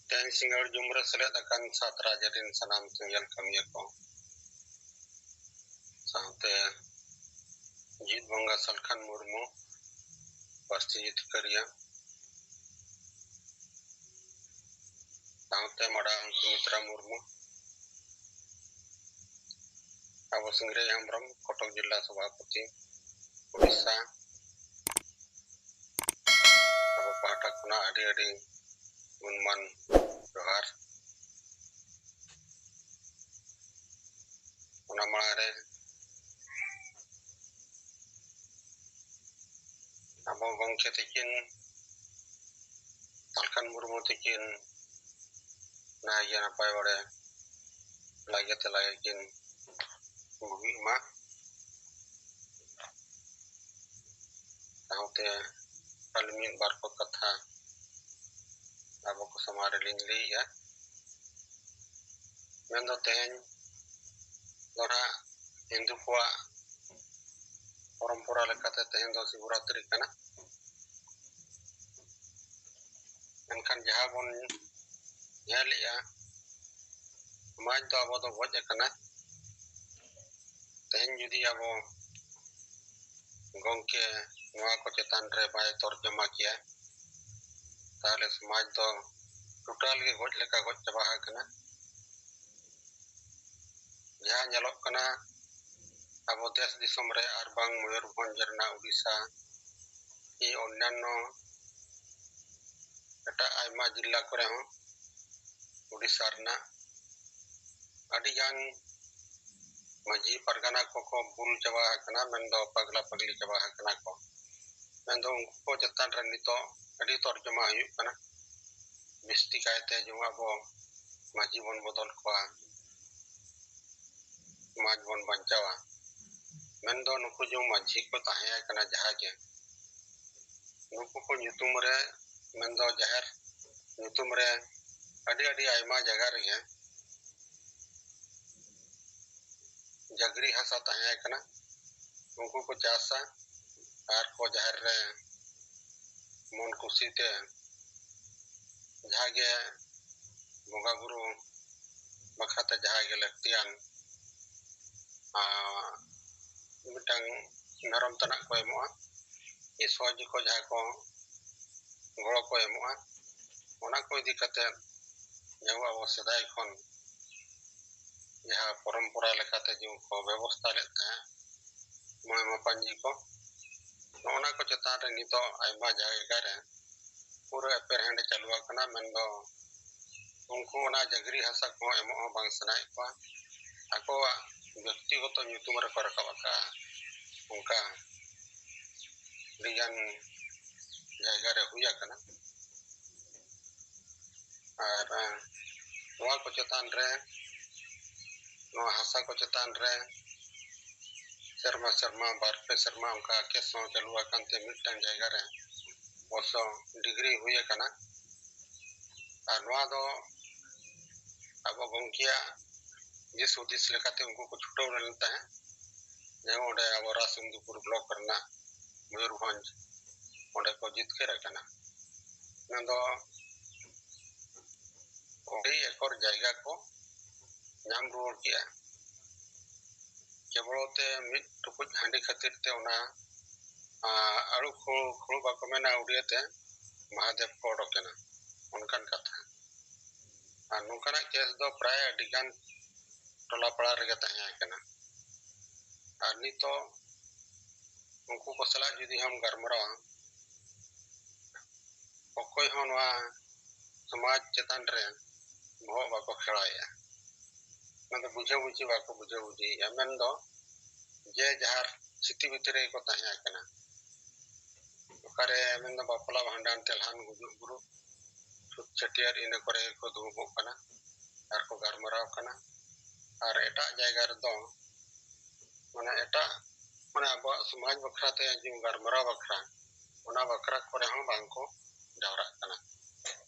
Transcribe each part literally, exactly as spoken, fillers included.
ᱛᱮᱦᱮᱧ ᱥᱤᱸᱜᱟᱹᱲ ᱡᱩᱢ ᱨᱮ ᱥᱮᱞᱮᱫ ᱟᱠᱟᱱ ᱥᱟᱛ ᱨᱟᱡᱽ ᱨᱤᱱ ᱥᱟᱱᱟᱢ ᱥᱮᱸᱜᱮᱞ ᱠᱟᱹᱢᱤᱭᱟᱹ ᱠᱚ ᱥᱟᱶᱛᱮ ᱡᱤᱛ ᱵᱚᱸᱜᱟ ᱥᱟᱞᱠᱷᱟᱱ ᱢᱩᱨᱢᱩ ᱯᱟᱹᱨᱥᱤ ᱡᱤᱛᱠᱟᱹᱨᱤᱭᱟᱹ ᱥᱟᱶᱛᱮ ᱢᱟᱰᱟᱝ ᱥᱩᱢᱤᱛᱨᱟ ᱢᱩᱨᱢᱩ, ᱟᱵᱚ ᱥᱤᱝᱨᱟᱹᱭ ᱦᱮᱢᱵᱨᱚᱢ ᱠᱚᱴᱚᱠ ᱡᱤᱞᱟ ᱥᱚᱵᱷᱟᱯᱚᱛᱤ ᱩᱲᱤᱥᱥᱟ, ᱟᱵᱚ ᱯᱟᱦᱴᱟ ᱠᱷᱚᱱᱟᱜ ᱟᱹᱰᱤ ᱟᱹᱰᱤ ᱜᱩᱱᱢᱟᱱ ᱡᱚᱦᱟᱨ᱾ ᱚᱱᱟ ᱢᱟᱲᱟᱝ ᱨᱮ ᱟᱵᱚ ᱜᱚᱢᱠᱮ ᱛᱤᱠᱤᱱ ᱥᱟᱞᱠᱷᱟᱱ ᱢᱩᱨᱢᱩ ᱛᱤᱠᱤᱱ ᱱᱟᱭᱜᱮ ᱱᱟᱯᱟᱭ ᱵᱟᱲᱮ ᱞᱟᱜᱮ ᱛᱮ ᱞᱟᱜᱮ ᱠᱤᱱ ᱵᱩᱜᱤᱜ ᱢᱟ᱾ ᱥᱟᱶᱛᱮ ᱟᱹᱞᱤᱧ ᱢᱤᱫ ᱵᱟᱨ ᱠᱚ ᱠᱟᱛᱷᱟ ᱟᱵᱚ ᱠᱚ ᱥᱟᱢᱟᱝ ᱨᱮᱞᱤᱧ ᱞᱟᱹᱭᱮᱜᱼᱟ᱾ ᱢᱮᱱᱫᱚ ᱛᱮᱦᱮᱧ ᱫᱚ ᱱᱟᱦᱟᱜ ᱦᱤᱱᱫᱩ ᱠᱚᱣᱟᱜ ᱯᱚᱨᱚᱢᱯᱚᱨᱟ ᱞᱮᱠᱟᱛᱮ ᱛᱮᱦᱮᱧ ᱫᱚ ᱥᱤᱵᱚᱨᱟᱛᱨᱤ ᱠᱟᱱᱟ᱾ ᱢᱮᱱᱠᱷᱟᱱ ᱡᱟᱦᱟᱸ ᱵᱚᱱ ᱧᱮᱞᱮᱜᱼᱟ, ᱥᱚᱢᱟᱡᱽ ᱫᱚ ᱟᱵᱚ ᱫᱚ ᱜᱚᱡ ᱟᱠᱟᱱᱟ᱾ ᱛᱮᱦᱮᱧ ᱡᱩᱫᱤ ᱟᱵᱚ ᱜᱚᱢᱠᱮ ᱱᱚᱣᱟ ᱠᱚ ᱪᱮᱛᱟᱱ ᱨᱮ ᱵᱟᱭ ᱛᱚᱨᱡᱚᱢᱟ ᱠᱮᱭᱟ, ᱛᱟᱦᱚᱞᱮ ᱥᱚᱢᱟᱡᱽ ᱫᱚ ᱴᱳᱴᱟᱞ ᱜᱮ ᱜᱚᱡ ᱞᱮᱠᱟ ᱜᱚᱡ ᱪᱟᱵᱟ ᱟᱠᱟᱱᱟ᱾ ᱡᱟᱦᱟᱸ ᱧᱮᱞᱚᱜ ᱠᱟᱱᱟ, ᱟᱵᱚ ᱫᱮᱥ ᱫᱤᱥᱚᱢ ᱨᱮ ᱟᱨ ᱵᱟᱝ ᱢᱚᱭᱩᱨᱵᱷᱚᱸᱡᱽ ᱨᱮᱱᱟᱜ ᱩᱰᱤᱥᱟ ᱠᱤ ᱚᱱᱱᱟᱱᱱᱚ ᱮᱴᱟᱜ ᱟᱭᱢᱟ ᱡᱤᱞᱟ ᱠᱚᱨᱮ ᱦᱚᱸ ᱩᱰᱤᱥᱟ ᱨᱮᱱᱟᱜ ᱟᱹᱰᱤᱜᱟᱱ ᱢᱟᱹᱡᱷᱤ ᱯᱟᱨᱜᱟᱱᱟ ᱠᱚᱠᱚ ᱵᱩᱞ ᱪᱟᱵᱟ ᱟᱠᱟᱱᱟ, ᱢᱮᱱᱫᱚ ᱯᱟᱜᱽᱞᱟ ᱯᱟᱜᱽᱞᱤ ᱪᱟᱵᱟ ᱟᱠᱟᱱᱟ ᱠᱚ᱾ ᱢᱮᱱᱫᱚ ᱩᱱᱠᱩ ᱠᱚ ᱪᱮᱛᱟᱱ ᱨᱮ ᱱᱤᱛᱚᱜ ᱟᱹᱰᱤ ᱛᱚᱨᱡᱚᱢᱟ ᱦᱩᱭᱩᱜ ᱠᱟᱱᱟ᱾ ᱵᱤᱥᱛᱤ ᱠᱟᱭᱛᱮ ᱡᱮᱢᱚᱱ ᱟᱵᱚ ᱢᱟᱹᱡᱷᱤ ᱵᱚᱱ ᱵᱚᱫᱚᱞ ᱠᱚᱣᱟ, ᱥᱚᱢᱟᱡᱽ ᱵᱚᱱ ᱵᱟᱧᱪᱟᱣᱟ᱾ ᱢᱮᱱᱫᱚ ᱱᱩᱠᱩ ᱡᱮᱢᱚᱱ ᱢᱟᱹᱡᱷᱤ ᱠᱚ ᱛᱟᱦᱮᱸ ᱠᱟᱱᱟ ᱡᱟᱦᱟᱸ ᱜᱮ, ᱱᱩᱠᱩ ᱠᱚ ᱧᱩᱛᱩᱢ ᱨᱮ, ᱢᱮᱱᱫᱚ ᱡᱟᱦᱮᱨ ᱧᱩᱛᱩᱢ ᱨᱮ ᱟᱹᱰᱤ ᱟᱹᱰᱤ ᱟᱭᱢᱟ ᱡᱟᱭᱜᱟ ᱨᱮᱜᱮ ᱡᱟᱜᱽᱨᱤ ᱦᱟᱥᱟ ᱛᱟᱦᱮᱸ ᱠᱟᱱᱟ᱾ ᱩᱱᱠᱩ ᱠᱚ ᱪᱟᱥᱟ ᱟᱨ ᱠᱚ ᱡᱟᱦᱮᱨ ᱨᱮ ᱢᱚᱱ ᱠᱩᱥᱤ ᱛᱮ ᱡᱟᱦᱟᱸ ᱜᱮ ᱵᱚᱸᱜᱟ ᱵᱩᱨᱩ ᱵᱟᱠᱷᱨᱟᱛᱮ ᱡᱟᱦᱟᱸᱭ ᱜᱮ ᱞᱟᱹᱠᱛᱤᱭᱟᱱ ᱟᱨ ᱢᱤᱫᱴᱟᱝ ᱢᱮᱨᱚᱢ ᱛᱟᱱᱟᱜ ᱠᱚ ᱮᱢᱚᱜᱼᱟ, ᱠᱤ ᱥᱚᱦᱚᱡᱳᱜᱤ ᱠᱚ ᱡᱟᱦᱟᱸᱭ ᱠᱚ ᱜᱚᱲᱚ ᱠᱚ ᱮᱢᱚᱜᱼᱟ, ᱚᱱᱟ ᱠᱚ ᱤᱫᱤ ᱠᱟᱛᱮ ᱡᱟᱦᱟᱸ ᱟᱵᱚ ᱥᱮᱫᱟᱭ ᱠᱷᱚᱱ ᱡᱟᱦᱟᱸ ᱯᱚᱨᱚᱢᱯᱚᱨᱟ ᱞᱮᱠᱟᱛᱮ ᱡᱮ ᱠᱚ ᱵᱮᱵᱚᱥᱛᱷᱟ ᱞᱮᱫ ᱛᱟᱦᱮᱸᱫ ᱢᱚᱬᱮ ᱢᱟᱯᱟᱧᱡᱤ ᱠᱚ, ᱱᱚᱜᱼᱚ ᱱᱟ ᱠᱚ ᱪᱮᱛᱟᱱ ᱨᱮ ᱱᱤᱛᱚᱜ ᱟᱭᱢᱟ ᱡᱟᱭᱜᱟ ᱨᱮ ᱯᱩᱨᱟᱹ ᱮᱯᱮᱨᱦᱮᱸᱰᱮ ᱪᱟᱹᱞᱩ ᱟᱠᱟᱱᱟ᱾ ᱢᱮᱱᱫᱚ ᱩᱱᱠᱩ ᱚᱱᱟ ᱡᱟᱹᱜᱽᱨᱤ ᱦᱟᱥᱟ ᱠᱚᱦᱚᱸ ᱮᱢᱚᱜ ᱦᱚᱸ ᱵᱟᱝ ᱥᱟᱱᱟᱭᱮᱫ ᱠᱚᱣᱟ, ᱟᱠᱚᱣᱟᱜ ᱵᱮᱠᱛᱤᱜᱚᱛᱚ ᱧᱩᱛᱩᱢ ᱨᱮᱠᱚ ᱨᱟᱠᱟᱵ ᱟᱠᱟᱫᱼᱟ᱾ ᱚᱱᱠᱟ ᱟᱹᱰᱤᱜᱟᱱ ᱡᱟᱭᱜᱟ ᱨᱮ ᱦᱩᱭ ᱟᱠᱟᱱᱟ᱾ ᱟᱨ ᱱᱚᱣᱟ ᱠᱚ ᱪᱮᱛᱟᱱ ᱨᱮ, ᱱᱚᱣᱟ ᱦᱟᱥᱟ ᱠᱚ ᱪᱮᱛᱟᱱ ᱨᱮ ᱥᱮᱨᱢᱟ ᱥᱮᱨᱢᱟ, ᱵᱟᱨ ᱯᱮ ᱥᱮᱨᱢᱟ ᱚᱱᱠᱟ ᱠᱮᱥ ᱦᱚᱸ ᱪᱟᱹᱞᱩ ᱟᱠᱟᱱ ᱛᱮ ᱢᱤᱫᱴᱟᱝ ᱡᱟᱭᱜᱟ ᱨᱮ ᱚᱵᱚᱥᱥᱚ ᱰᱤᱜᱽᱨᱤ ᱦᱩᱭ ᱟᱠᱟᱱᱟ᱾ ᱟᱨ ᱱᱚᱣᱟ ᱫᱚ ᱟᱵᱚ ᱜᱚᱢᱠᱮᱭᱟᱜ ᱫᱤᱥ ᱦᱩᱫᱤᱥ ᱞᱮᱠᱟᱛᱮ ᱩᱱᱠᱩ ᱠᱚ ᱪᱷᱩᱴᱟᱹᱣ ᱞᱮᱱ ᱛᱟᱦᱮᱸᱫ, ᱡᱮ ᱚᱸᱰᱮ ᱟᱵᱚ ᱨᱟᱡᱽᱤᱱᱫᱩᱯᱩᱨ ᱵᱞᱚᱠ ᱨᱮᱱᱟᱜ ᱢᱚᱭᱩᱨᱵᱷᱚᱸᱡᱽ, ᱚᱸᱰᱮ ᱠᱚ ᱡᱤᱛᱠᱟᱹᱨ ᱟᱠᱟᱱᱟ᱾ ᱚᱱᱟ ᱫᱚ ᱟᱹᱰᱤ ᱮᱠᱚᱨ ᱡᱟᱭᱜᱟ ᱠᱚ ᱧᱟᱢ ᱨᱩᱣᱟᱹᱲ ᱠᱮᱜᱼᱟ᱾ ᱠᱮᱵᱚᱞ ᱛᱮ ᱢᱤᱫ ᱴᱩᱠᱩᱡ ᱦᱟᱺᱰᱤ ᱠᱷᱟᱹᱛᱤᱨ ᱛᱮ ᱚᱱᱟ, ᱟᱸ, ᱟᱹᱲᱩ ᱠᱷᱩ-, ᱠᱷᱩᱲᱩ ᱵᱟᱠᱚ ᱢᱮᱱᱟ, ᱩᱲᱤᱭᱟᱹ ᱛᱮ ᱢᱟᱦᱟᱫᱮᱵ ᱠᱚ ᱚᱰᱚᱠ ᱮᱱᱟ, ᱚᱱᱠᱟᱱ ᱠᱟᱛᱷᱟ᱾ ᱟᱨ ᱱᱚᱝᱠᱟᱱᱟᱜ ᱠᱮᱥ ᱫᱚ ᱯᱨᱟᱭ ᱟᱹᱰᱤ ᱜᱟᱱ ᱴᱚᱞᱟ ᱯᱟᱲᱟ ᱨᱮᱜᱮ ᱛᱟᱦᱮᱸ ᱠᱟᱱᱟ᱾ ᱟᱨ ᱱᱤᱛᱚᱜ ᱩᱱᱠᱩ ᱠᱚ ᱥᱟᱞᱟᱜ ᱡᱩᱫᱤ ᱦᱚᱸᱢ ᱜᱟᱞᱢᱟᱨᱟᱣᱟ, ᱚᱠᱚᱭ ᱦᱚᱸ ᱱᱚᱣᱟ ᱥᱚᱢᱟᱡᱽ ᱪᱮᱛᱟᱱ ᱨᱮ ᱵᱚᱦᱚᱜ ᱵᱟᱠᱚ ᱠᱷᱮᱲᱟᱣᱮᱫᱼᱟ᱾ ᱚᱱᱟ ᱫᱚ ᱵᱩᱡᱷᱟᱹ ᱵᱩᱡᱷᱤ ᱵᱟᱠᱚ ᱵᱩᱡᱷᱟᱹ ᱵᱩᱡᱷᱤᱭᱮᱫᱼᱟ᱾ ᱢᱮᱱᱫᱚ ᱡᱮ ᱡᱟᱦᱟᱨ ᱥᱤᱛᱤ ᱵᱷᱤᱛᱤᱨ ᱨᱮᱜᱮ ᱠᱚ ᱛᱟᱦᱮᱸ ᱟᱠᱟᱱᱟ᱾ ᱚᱠᱟᱨᱮ ᱢᱮᱱᱫᱚ ᱵᱟᱯᱞᱟ, ᱵᱷᱟᱸᱰᱟᱱ, ᱛᱮᱞᱦᱟᱱ, ᱜᱩᱡᱩᱜ ᱵᱩᱨᱩ, ᱪᱷᱩᱛ ᱪᱷᱟᱹᱴᱭᱟᱹᱨ, ᱤᱱᱟᱹ ᱠᱚᱨᱮ ᱜᱮᱠᱚ ᱫᱩᱲᱩᱵᱚᱜ ᱠᱟᱱᱟ ᱟᱨ ᱠᱚ ᱜᱟᱞᱢᱟᱨᱟᱣ ᱠᱟᱱᱟ᱾ ᱟᱨ ᱮᱴᱟᱜ ᱡᱟᱭᱜᱟ ᱨᱮᱫᱚ, ᱢᱟᱱᱮ, ᱮᱴᱟᱜ, ᱢᱟᱱᱮ, ᱟᱵᱚᱣᱟᱜ ᱥᱚᱢᱟᱡᱽ ᱵᱟᱠᱷᱨᱟ ᱛᱮ ᱡᱮ ᱜᱟᱞᱢᱟᱨᱟᱣ ᱵᱟᱠᱷᱨᱟ, ᱚᱱᱟ ᱵᱟᱠᱷᱨᱟ ᱠᱚᱨᱮ ᱦᱚᱸ ᱵᱟᱝ ᱠᱚ ᱡᱟᱣᱨᱟᱜ ᱠᱟᱱᱟ᱾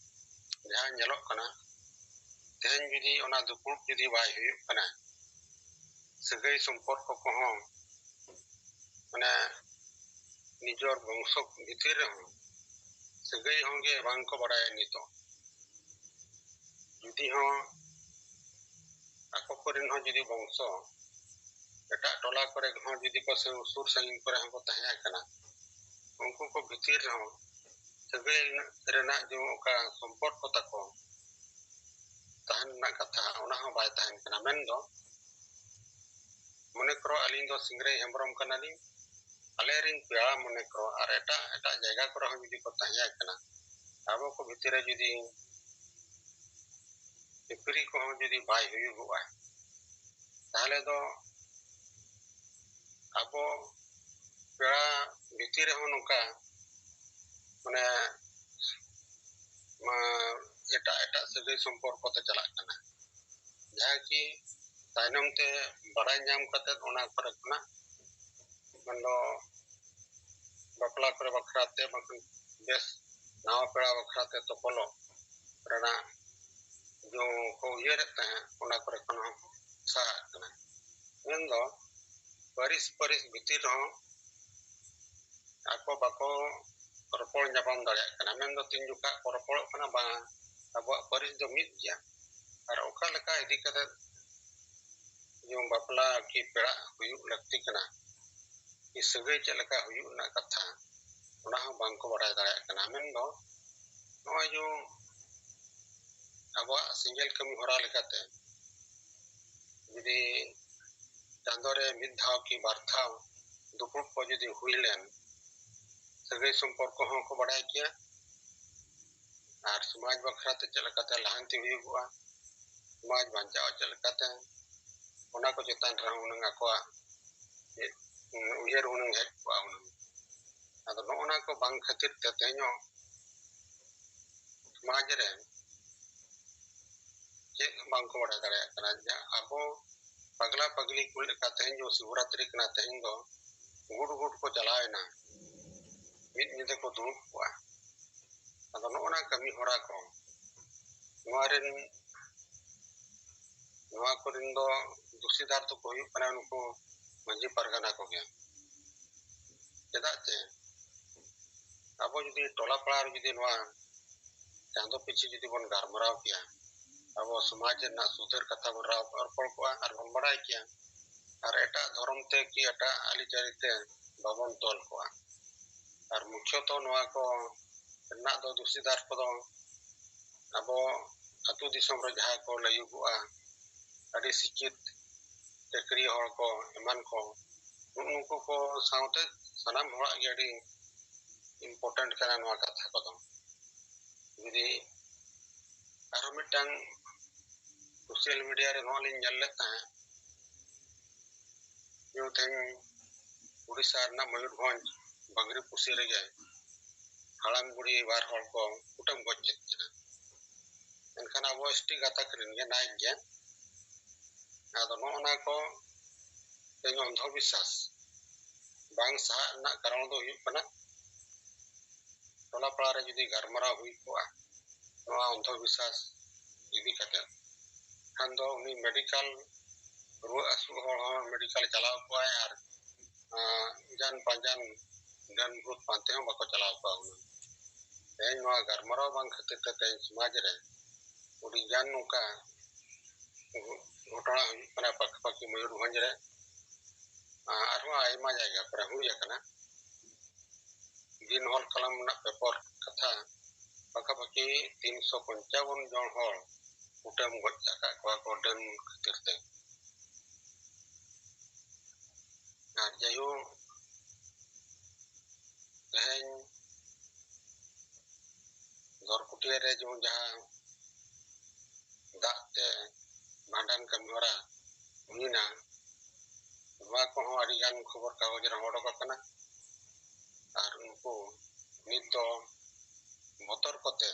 ᱡᱟᱦᱟᱸ ᱧᱮᱞᱚᱜ ᱠᱟᱱᱟ, ᱛᱮᱦᱮᱧ ᱡᱩᱫᱤ ᱚᱱᱟ ᱫᱩᱯᱲᱩᱵ ᱡᱩᱫᱤ ᱵᱟᱭ ᱦᱩᱭᱩᱜ ᱠᱟᱱᱟ, ᱥᱟᱹᱜᱟᱹᱭ ᱥᱚᱢᱯᱚᱨᱠᱚ ᱠᱚᱦᱚᱸ, ᱢᱟᱱᱮ, ᱱᱤᱡᱚᱨ ᱵᱚᱝᱥᱚ ᱵᱷᱤᱛᱤᱨ ᱨᱮᱦᱚᱸ ᱥᱟᱹᱜᱟᱹᱭ ᱦᱚᱸ ᱜᱮ ᱵᱟᱝ ᱠᱚ ᱵᱟᱲᱟᱭᱟ ᱱᱤᱛᱚᱜ᱾ ᱡᱩᱫᱤ ᱦᱚᱸ ᱟᱠᱚ ᱠᱚᱨᱮᱱ ᱦᱚᱸ ᱡᱩᱫᱤ ᱵᱚᱝᱥᱚ ᱮᱴᱟᱜ ᱴᱚᱞᱟ ᱠᱚᱨᱮ ᱦᱚᱸ ᱡᱩᱫᱤ ᱠᱚ ᱥᱩᱨ ᱥᱟᱺᱜᱤᱧ ᱠᱚᱨᱮ ᱦᱚᱸᱠᱚ ᱛᱟᱦᱮᱸ ᱟᱠᱟᱱᱟ, ᱩᱱᱠᱩ ᱠᱚ ᱵᱷᱤᱛᱤᱨ ᱨᱮᱦᱚᱸ ᱥᱟᱹᱜᱟᱹᱭ ᱨᱮᱱᱟᱜ ᱡᱮ ᱚᱠᱟ ᱥᱚᱢᱯᱚᱨᱠᱚ ᱛᱟᱠᱚ ᱛᱟᱦᱮᱱ ᱨᱮᱱᱟᱜ ᱠᱟᱛᱷᱟ, ᱚᱱᱟ ᱦᱚᱸ ᱵᱟᱭ ᱛᱟᱦᱮᱱ ᱠᱟᱱᱟ᱾ ᱢᱮᱱᱫᱚ ᱢᱚᱱᱮ ᱠᱚᱨᱚ ᱟᱹᱞᱤᱧ ᱫᱚ ᱥᱤᱝᱨᱟᱹᱭ ᱦᱮᱢᱵᱨᱚᱢ ᱠᱟᱱᱟᱞᱤᱧ, ᱟᱞᱮ ᱨᱮᱱ ᱯᱮᱲᱟ ᱢᱚᱱᱮ ᱠᱚᱨᱚ ᱟᱨ ᱮᱴᱟᱜ ᱮᱴᱟᱜ ᱡᱟᱭᱜᱟ ᱠᱚᱨᱮ ᱦᱚᱸ ᱡᱩᱫᱤ ᱠᱚ ᱛᱟᱦᱮᱸ ᱟᱠᱟᱱᱟ, ᱟᱵᱚ ᱠᱚ ᱵᱷᱤᱛᱤᱨ ᱨᱮ ᱡᱩᱫᱤ ᱠᱷᱟᱹᱯᱟᱹᱨᱤ ᱠᱚᱦᱚᱸ ᱡᱩᱫᱤ ᱵᱟᱭ ᱦᱩᱭᱩᱜᱚᱜᱼᱟ, ᱛᱟᱦᱚᱞᱮ ᱫᱚ ᱟᱵᱚ ᱯᱮᱲᱟ ᱵᱷᱤᱛᱤᱨ ᱨᱮᱦᱚᱸ ᱱᱚᱝᱠᱟ ᱢᱟᱱᱮ ᱮᱴᱟᱜ ᱮᱴᱟᱜ ᱥᱟᱹᱜᱟᱹᱭ ᱥᱚᱢᱯᱚᱨᱠᱚ ᱛᱮ ᱪᱟᱞᱟᱜ ᱠᱟᱱᱟ, ᱡᱟᱦᱟᱸ ᱠᱤ ᱛᱟᱭᱱᱚᱢ ᱛᱮ ᱵᱟᱲᱟᱭ ᱧᱟᱢ ᱠᱟᱛᱮ ᱚᱱᱟ ᱠᱚᱨᱮ ᱠᱷᱚᱱᱟᱜ ᱢᱮᱱᱫᱚ ᱵᱟᱯᱞᱟ ᱠᱚᱨᱮ ᱵᱟᱠᱷᱨᱟ ᱛᱮ ᱵᱟᱝᱠᱷᱟᱱ ᱵᱮᱥ ᱱᱟᱣᱟ ᱯᱮᱲᱟ ᱵᱟᱠᱷᱨᱟ ᱛᱮ ᱛᱚᱯᱚᱞᱚᱜ ᱨᱮᱱᱟᱜ ᱡᱚ ᱠᱚ ᱩᱭᱦᱟᱹᱨᱮᱫ ᱛᱟᱦᱮᱸᱫ, ᱚᱱᱟ ᱠᱚᱨᱮ ᱠᱷᱚᱱ ᱦᱚᱸ ᱥᱟᱦᱟᱜ ᱠᱟᱱᱟ᱾ ᱢᱮᱱᱫᱚ ᱯᱟᱹᱨᱤᱥ ᱯᱟᱹᱨᱤᱥ ᱵᱷᱤᱛᱤᱨ ᱨᱮᱦᱚᱸ ᱟᱠᱚ ᱵᱟᱠᱚ ᱨᱚᱯᱚᱲ ᱧᱟᱯᱟᱢ ᱫᱟᱲᱮᱭᱟᱜ ᱠᱟᱱᱟ᱾ ᱢᱮᱱᱫᱚ ᱛᱤᱱ ᱡᱚᱠᱷᱟ ᱠᱚ ᱨᱚᱯᱚᱲᱚᱜ ᱠᱟᱱᱟ, ᱵᱟᱝ ᱟᱵᱚᱣᱟᱜ ᱯᱟᱹᱨᱤᱥ ᱫᱚ ᱢᱤᱫ ᱜᱮᱭᱟ, ᱟᱨ ᱚᱠᱟ ᱞᱮᱠᱟ ᱤᱫᱤ ᱠᱟᱛᱮ ᱡᱮᱢᱚᱱ ᱵᱟᱯᱞᱟ ᱠᱤ ᱯᱮᱲᱟ ᱦᱩᱭᱩᱜ ᱞᱟᱹᱠᱛᱤ ᱠᱟᱱᱟ, ᱠᱤ ᱥᱟᱹᱜᱟᱹᱭ ᱪᱮᱫ ᱞᱮᱠᱟ ᱦᱩᱭᱩᱜ ᱨᱮᱱᱟᱜ ᱠᱟᱛᱷᱟ, ᱚᱱᱟ ᱦᱚᱸ ᱵᱟᱝ ᱠᱚ ᱵᱟᱲᱟᱭ ᱫᱟᱲᱮᱭᱟᱜ ᱠᱟᱱᱟ᱾ ᱢᱮᱱᱫᱚ ᱱᱚᱜᱼᱚᱭ ᱡᱮ ᱟᱵᱚᱣᱟᱜ ᱥᱮᱸᱜᱮᱞ ᱠᱟᱹᱢᱤ ᱦᱚᱨᱟ ᱞᱮᱠᱟᱛᱮ ᱡᱩᱫᱤ ᱪᱟᱸᱫᱳ ᱨᱮ ᱢᱤᱫ ᱫᱷᱟᱣ ᱠᱤ ᱵᱟᱨ ᱫᱷᱟᱣ ᱫᱩᱯᱲᱩᱵ ᱠᱚ ᱡᱩᱫᱤ ᱦᱩᱭ ᱞᱮᱱ, ᱥᱟᱹᱜᱟᱹᱭ ᱥᱚᱢᱯᱚᱨᱠᱚ ᱦᱚᱸ ᱠᱚ ᱵᱟᱲᱟᱭ ᱠᱮᱭᱟ᱾ ᱟᱨ ᱥᱚᱢᱟᱡᱽ ᱵᱟᱠᱷᱨᱟ ᱛᱮ ᱪᱮᱫ ᱞᱮᱠᱟᱛᱮ ᱞᱟᱦᱟᱱᱛᱤ ᱦᱩᱭᱩᱜᱚᱜᱼᱟ, ᱥᱚᱢᱟᱡᱽ ᱵᱟᱧᱪᱟᱣ ᱪᱮᱫ ᱞᱮᱠᱟᱛᱮ, ᱚᱱᱟ ᱠᱚ ᱪᱮᱛᱟᱱ ᱨᱮᱦᱚᱸ ᱦᱩᱱᱟᱹᱝ ᱟᱠᱚᱣᱟᱜ ᱢᱤᱫ, ᱩᱭᱦᱟᱹᱨ ᱦᱩᱱᱟᱹᱝ ᱦᱮᱡ ᱠᱚᱜᱼᱟ ᱦᱩᱱᱟᱹᱝ᱾ ᱟᱫᱚ ᱱᱚᱜᱼᱚ ᱱᱟ ᱠᱚ ᱵᱟᱝ ᱠᱷᱟᱹᱛᱤᱨ ᱛᱮ ᱛᱮᱦᱮᱧ ᱦᱚᱸ ᱥᱚᱢᱟᱡᱽ ᱨᱮ ᱪᱮᱫ ᱦᱚᱸ ᱵᱟᱝ ᱠᱚ ᱵᱟᱲᱟᱭ ᱫᱟᱲᱮᱭᱟᱜ ᱠᱟᱱᱟ᱾ ᱡᱮ ᱟᱵᱚ ᱯᱟᱜᱽᱞᱟ ᱯᱟᱜᱽᱞᱤ ᱠᱚ ᱞᱮᱠᱟ ᱛᱮᱦᱮᱧ ᱫᱚ ᱥᱤᱵᱚᱨᱟᱛᱨᱤ ᱠᱟᱱᱟ, ᱛᱮᱦᱮᱧ ᱫᱚ ᱜᱩᱴ ᱜᱩᱴ ᱠᱚ ᱪᱟᱞᱟᱣ ᱮᱱᱟ, ᱢᱤᱫ ᱧᱤᱫᱟᱹ ᱠᱚ ᱫᱩᱲᱩᱵ ᱠᱚᱜᱼᱟ᱾ ᱟᱫᱚ ᱱᱚᱜᱼᱚ ᱱᱟ ᱠᱟᱹᱢᱤ ᱦᱚᱨᱟ ᱠᱚ, ᱱᱚᱣᱟ ᱨᱮᱱ, ᱱᱚᱣᱟ ᱠᱚᱨᱮᱱ ᱫᱚ ᱫᱩᱥᱤᱫᱟᱨ ᱫᱚᱠᱚ ᱦᱩᱭᱩᱜ ᱠᱟᱱᱟ ᱱᱩᱠᱩ ᱢᱟᱹᱡᱷᱤ ᱯᱟᱨᱜᱟᱱᱟ ᱠᱚᱜᱮ᱾ ᱪᱮᱫᱟᱜ ᱪᱮ ᱟᱵᱚ ᱡᱩᱫᱤ ᱴᱚᱞᱟ ᱯᱟᱲᱟ ᱨᱮ ᱡᱩᱫᱤ ᱱᱚᱣᱟ ᱪᱟᱸᱫᱚ ᱯᱤᱪᱷᱤ ᱡᱩᱫᱤ ᱵᱚᱱ ᱜᱟᱞᱢᱟᱨᱟᱣ ᱠᱮᱭᱟ, ᱟᱵᱚ ᱥᱚᱢᱟᱡᱽ ᱨᱮᱱᱟᱜ ᱥᱩᱫᱷᱟᱹᱨ ᱠᱟᱛᱷᱟ ᱵᱚᱱ ᱨᱚᱯᱚᱲ ᱠᱚᱜᱼᱟ ᱟᱨ ᱵᱚᱱ ᱵᱟᱲᱟᱭ ᱠᱮᱭᱟ᱾ ᱟᱨ ᱮᱴᱟᱜ ᱫᱷᱚᱨᱚᱢ ᱛᱮ ᱠᱤ ᱮᱴᱟᱜ ᱟᱹᱨᱤᱪᱟᱹᱞᱤ ᱛᱮ ᱵᱟᱵᱚᱱ ᱛᱚᱞ ᱠᱚᱜᱼᱟ᱾ ᱟᱨ ᱢᱩᱠᱷᱭᱚᱛᱚ ᱱᱚᱣᱟ ᱠᱚ ᱨᱮᱱᱟᱜ ᱫᱚ ᱫᱩᱥᱤᱫᱟᱨ ᱠᱚᱫᱚ ᱟᱵᱚ ᱟᱹᱛᱩ ᱫᱤᱥᱚᱢ ᱨᱮ ᱡᱟᱦᱟᱸᱭ ᱠᱚ ᱞᱟᱹᱭᱩᱜᱚᱜᱼᱟ, ᱟᱹᱰᱤ ᱥᱤᱠᱷᱤᱛ ᱪᱟᱹᱠᱨᱤ ᱦᱚᱲ ᱠᱚ ᱮᱢᱟᱱ ᱠᱚ, ᱱᱩᱜᱼᱩ ᱱᱩᱠᱩ ᱠᱚ ᱥᱟᱶᱛᱮ ᱥᱟᱱᱟᱢ ᱦᱚᱲᱟᱜ ᱜᱮ ᱟᱹᱰᱤ important ᱠᱟᱱᱟ ᱱᱚᱣᱟ ᱠᱟᱛᱷᱟ ᱠᱚᱫᱚ᱾ ᱡᱩᱫᱤ ᱟᱨᱦᱚᱸ ᱢᱤᱫᱴᱟᱝ social media ᱨᱮ ᱱᱚᱣᱟ ᱞᱤᱧ ᱧᱮᱞ ᱞᱮᱫ ᱛᱟᱦᱮᱸᱫ, ᱡᱮ ᱛᱮᱦᱮᱧ ᱩᱲᱤᱥᱥᱟ ᱨᱮᱱᱟᱜ ᱢᱚᱭᱩᱨᱵᱷᱚᱸᱡᱽ ᱵᱟᱝᱨᱤ ᱯᱩᱥᱤ ᱨᱮᱜᱮ ᱦᱟᱲᱟᱢ ᱵᱩᱲᱦᱤ ᱵᱟᱨ ᱦᱚᱲ ᱠᱚ ᱠᱩᱴᱟᱹᱢ ᱜᱚᱡ ᱠᱮᱫ ᱠᱤᱱᱟ᱾ ᱮᱱᱠᱷᱟᱱ ᱟᱵᱚ S T ᱜᱟᱛᱟᱠ ᱨᱮᱱ ᱜᱮ ᱱᱟᱭ ᱜᱮ᱾ ᱟᱫᱚ ᱱᱚᱜᱼᱚ ᱱᱟ ᱠᱚ ᱛᱮᱦᱮᱧ ᱚᱱᱫᱷᱚ ᱵᱤᱥᱥᱟᱥ ᱵᱟᱝ ᱥᱟᱦᱟᱜ ᱨᱮᱱᱟᱜ ᱠᱟᱨᱚᱱ ᱫᱚ ᱦᱩᱭᱩᱜ ᱠᱟᱱᱟ, ᱴᱚᱞᱟ ᱯᱟᱲᱟ ᱨᱮ ᱡᱩᱫᱤ ᱜᱟᱞᱢᱟᱨᱟᱣ ᱦᱩᱭ ᱠᱚᱜᱼᱟ ᱱᱚᱣᱟ ᱚᱱᱫᱷᱚ ᱵᱤᱥᱥᱟᱥ ᱤᱫᱤ ᱠᱟᱛᱮ, ᱠᱷᱟᱱ ᱫᱚ ᱩᱱᱤ ᱢᱮᱰᱤᱠᱟᱞ, ᱨᱩᱣᱟᱹ ᱦᱟᱹᱥᱩ ᱦᱚᱲ ᱦᱚᱸ ᱢᱮᱰᱤᱠᱟᱞ ᱪᱟᱞᱟᱣ ᱠᱚᱜᱼᱟᱭ ᱟᱨ, ᱟᱸ, ᱡᱟᱱ ᱯᱟᱸᱡᱟᱱ ᱰᱟᱹᱱ ᱵᱷᱩᱛ ᱯᱟᱱᱛᱮ ᱦᱚᱸ ᱵᱟᱠᱚ ᱪᱟᱞᱟᱣ ᱠᱚᱜᱼᱟ ᱦᱩᱱᱟᱹᱝ᱾ ᱛᱮᱦᱮᱧ ᱱᱚᱣᱟ ᱜᱟᱞᱢᱟᱨᱟᱣ ᱵᱟᱝ ᱠᱷᱟᱹᱛᱤᱨ ᱛᱮ ᱛᱮᱦᱮᱧ ᱥᱚᱢᱟᱡᱽ ᱨᱮ ᱟᱹᱰᱤ ᱜᱟᱱ ᱱᱚᱝᱠᱟ ᱜᱷᱚᱴᱚᱱᱟ ᱦᱩᱭᱩᱜ ᱠᱟᱱᱟ ᱯᱟᱠᱟᱯᱟᱠᱤ ᱢᱚᱭᱩᱨᱵᱷᱚᱸᱡᱽ ᱨᱮ᱾ ᱟᱨᱦᱚᱸ ᱟᱭᱢᱟ ᱡᱟᱭᱜᱟ ᱠᱚᱨᱮ ᱦᱩᱭ ᱟᱠᱟᱱᱟ᱾ ᱫᱤᱱ ᱦᱚᱞ ᱠᱟᱞᱚᱢ ᱨᱮᱱᱟᱜ ᱯᱮᱯᱟᱨ ᱠᱟᱛᱷᱟ, ᱯᱟᱠᱟᱯᱟᱠᱤ ᱛᱤᱱᱥᱚ ᱯᱚᱧᱪᱟᱵᱚᱱ ᱡᱚᱱ ᱦᱚᱲ ᱠᱩᱴᱟᱹᱢ ᱜᱚᱡ ᱟᱠᱟᱫ ᱠᱚᱣᱟ ᱠᱚ ᱰᱟᱹᱱ ᱠᱷᱟᱹᱛᱤᱨ ᱛᱮ᱾ ᱟᱨ ᱡᱟᱭᱦᱳᱠ, ᱛᱮᱦᱮᱧ ᱫᱚᱨᱠᱩᱴᱤᱭᱟᱹ ᱨᱮ ᱡᱮᱢᱚᱱ ᱡᱟᱦᱟᱸ ᱫᱟᱜ ᱛᱮ ᱵᱷᱟᱸᱰᱟᱱ ᱠᱟᱹᱢᱤ ᱦᱚᱨᱟ ᱦᱩᱭᱱᱟ, ᱱᱚᱣᱟ ᱠᱚᱦᱚᱸ ᱟᱹᱰᱤ ᱜᱟᱱ ᱠᱷᱚᱵᱚᱨ ᱠᱟᱜᱚᱡᱽ ᱨᱮᱦᱚᱸ ᱚᱰᱚᱠ ᱟᱠᱟᱱᱟ᱾ ᱟᱨ ᱩᱱᱠᱩ ᱱᱤᱛ ᱫᱚ ᱵᱚᱛᱚᱨ ᱠᱚᱛᱮ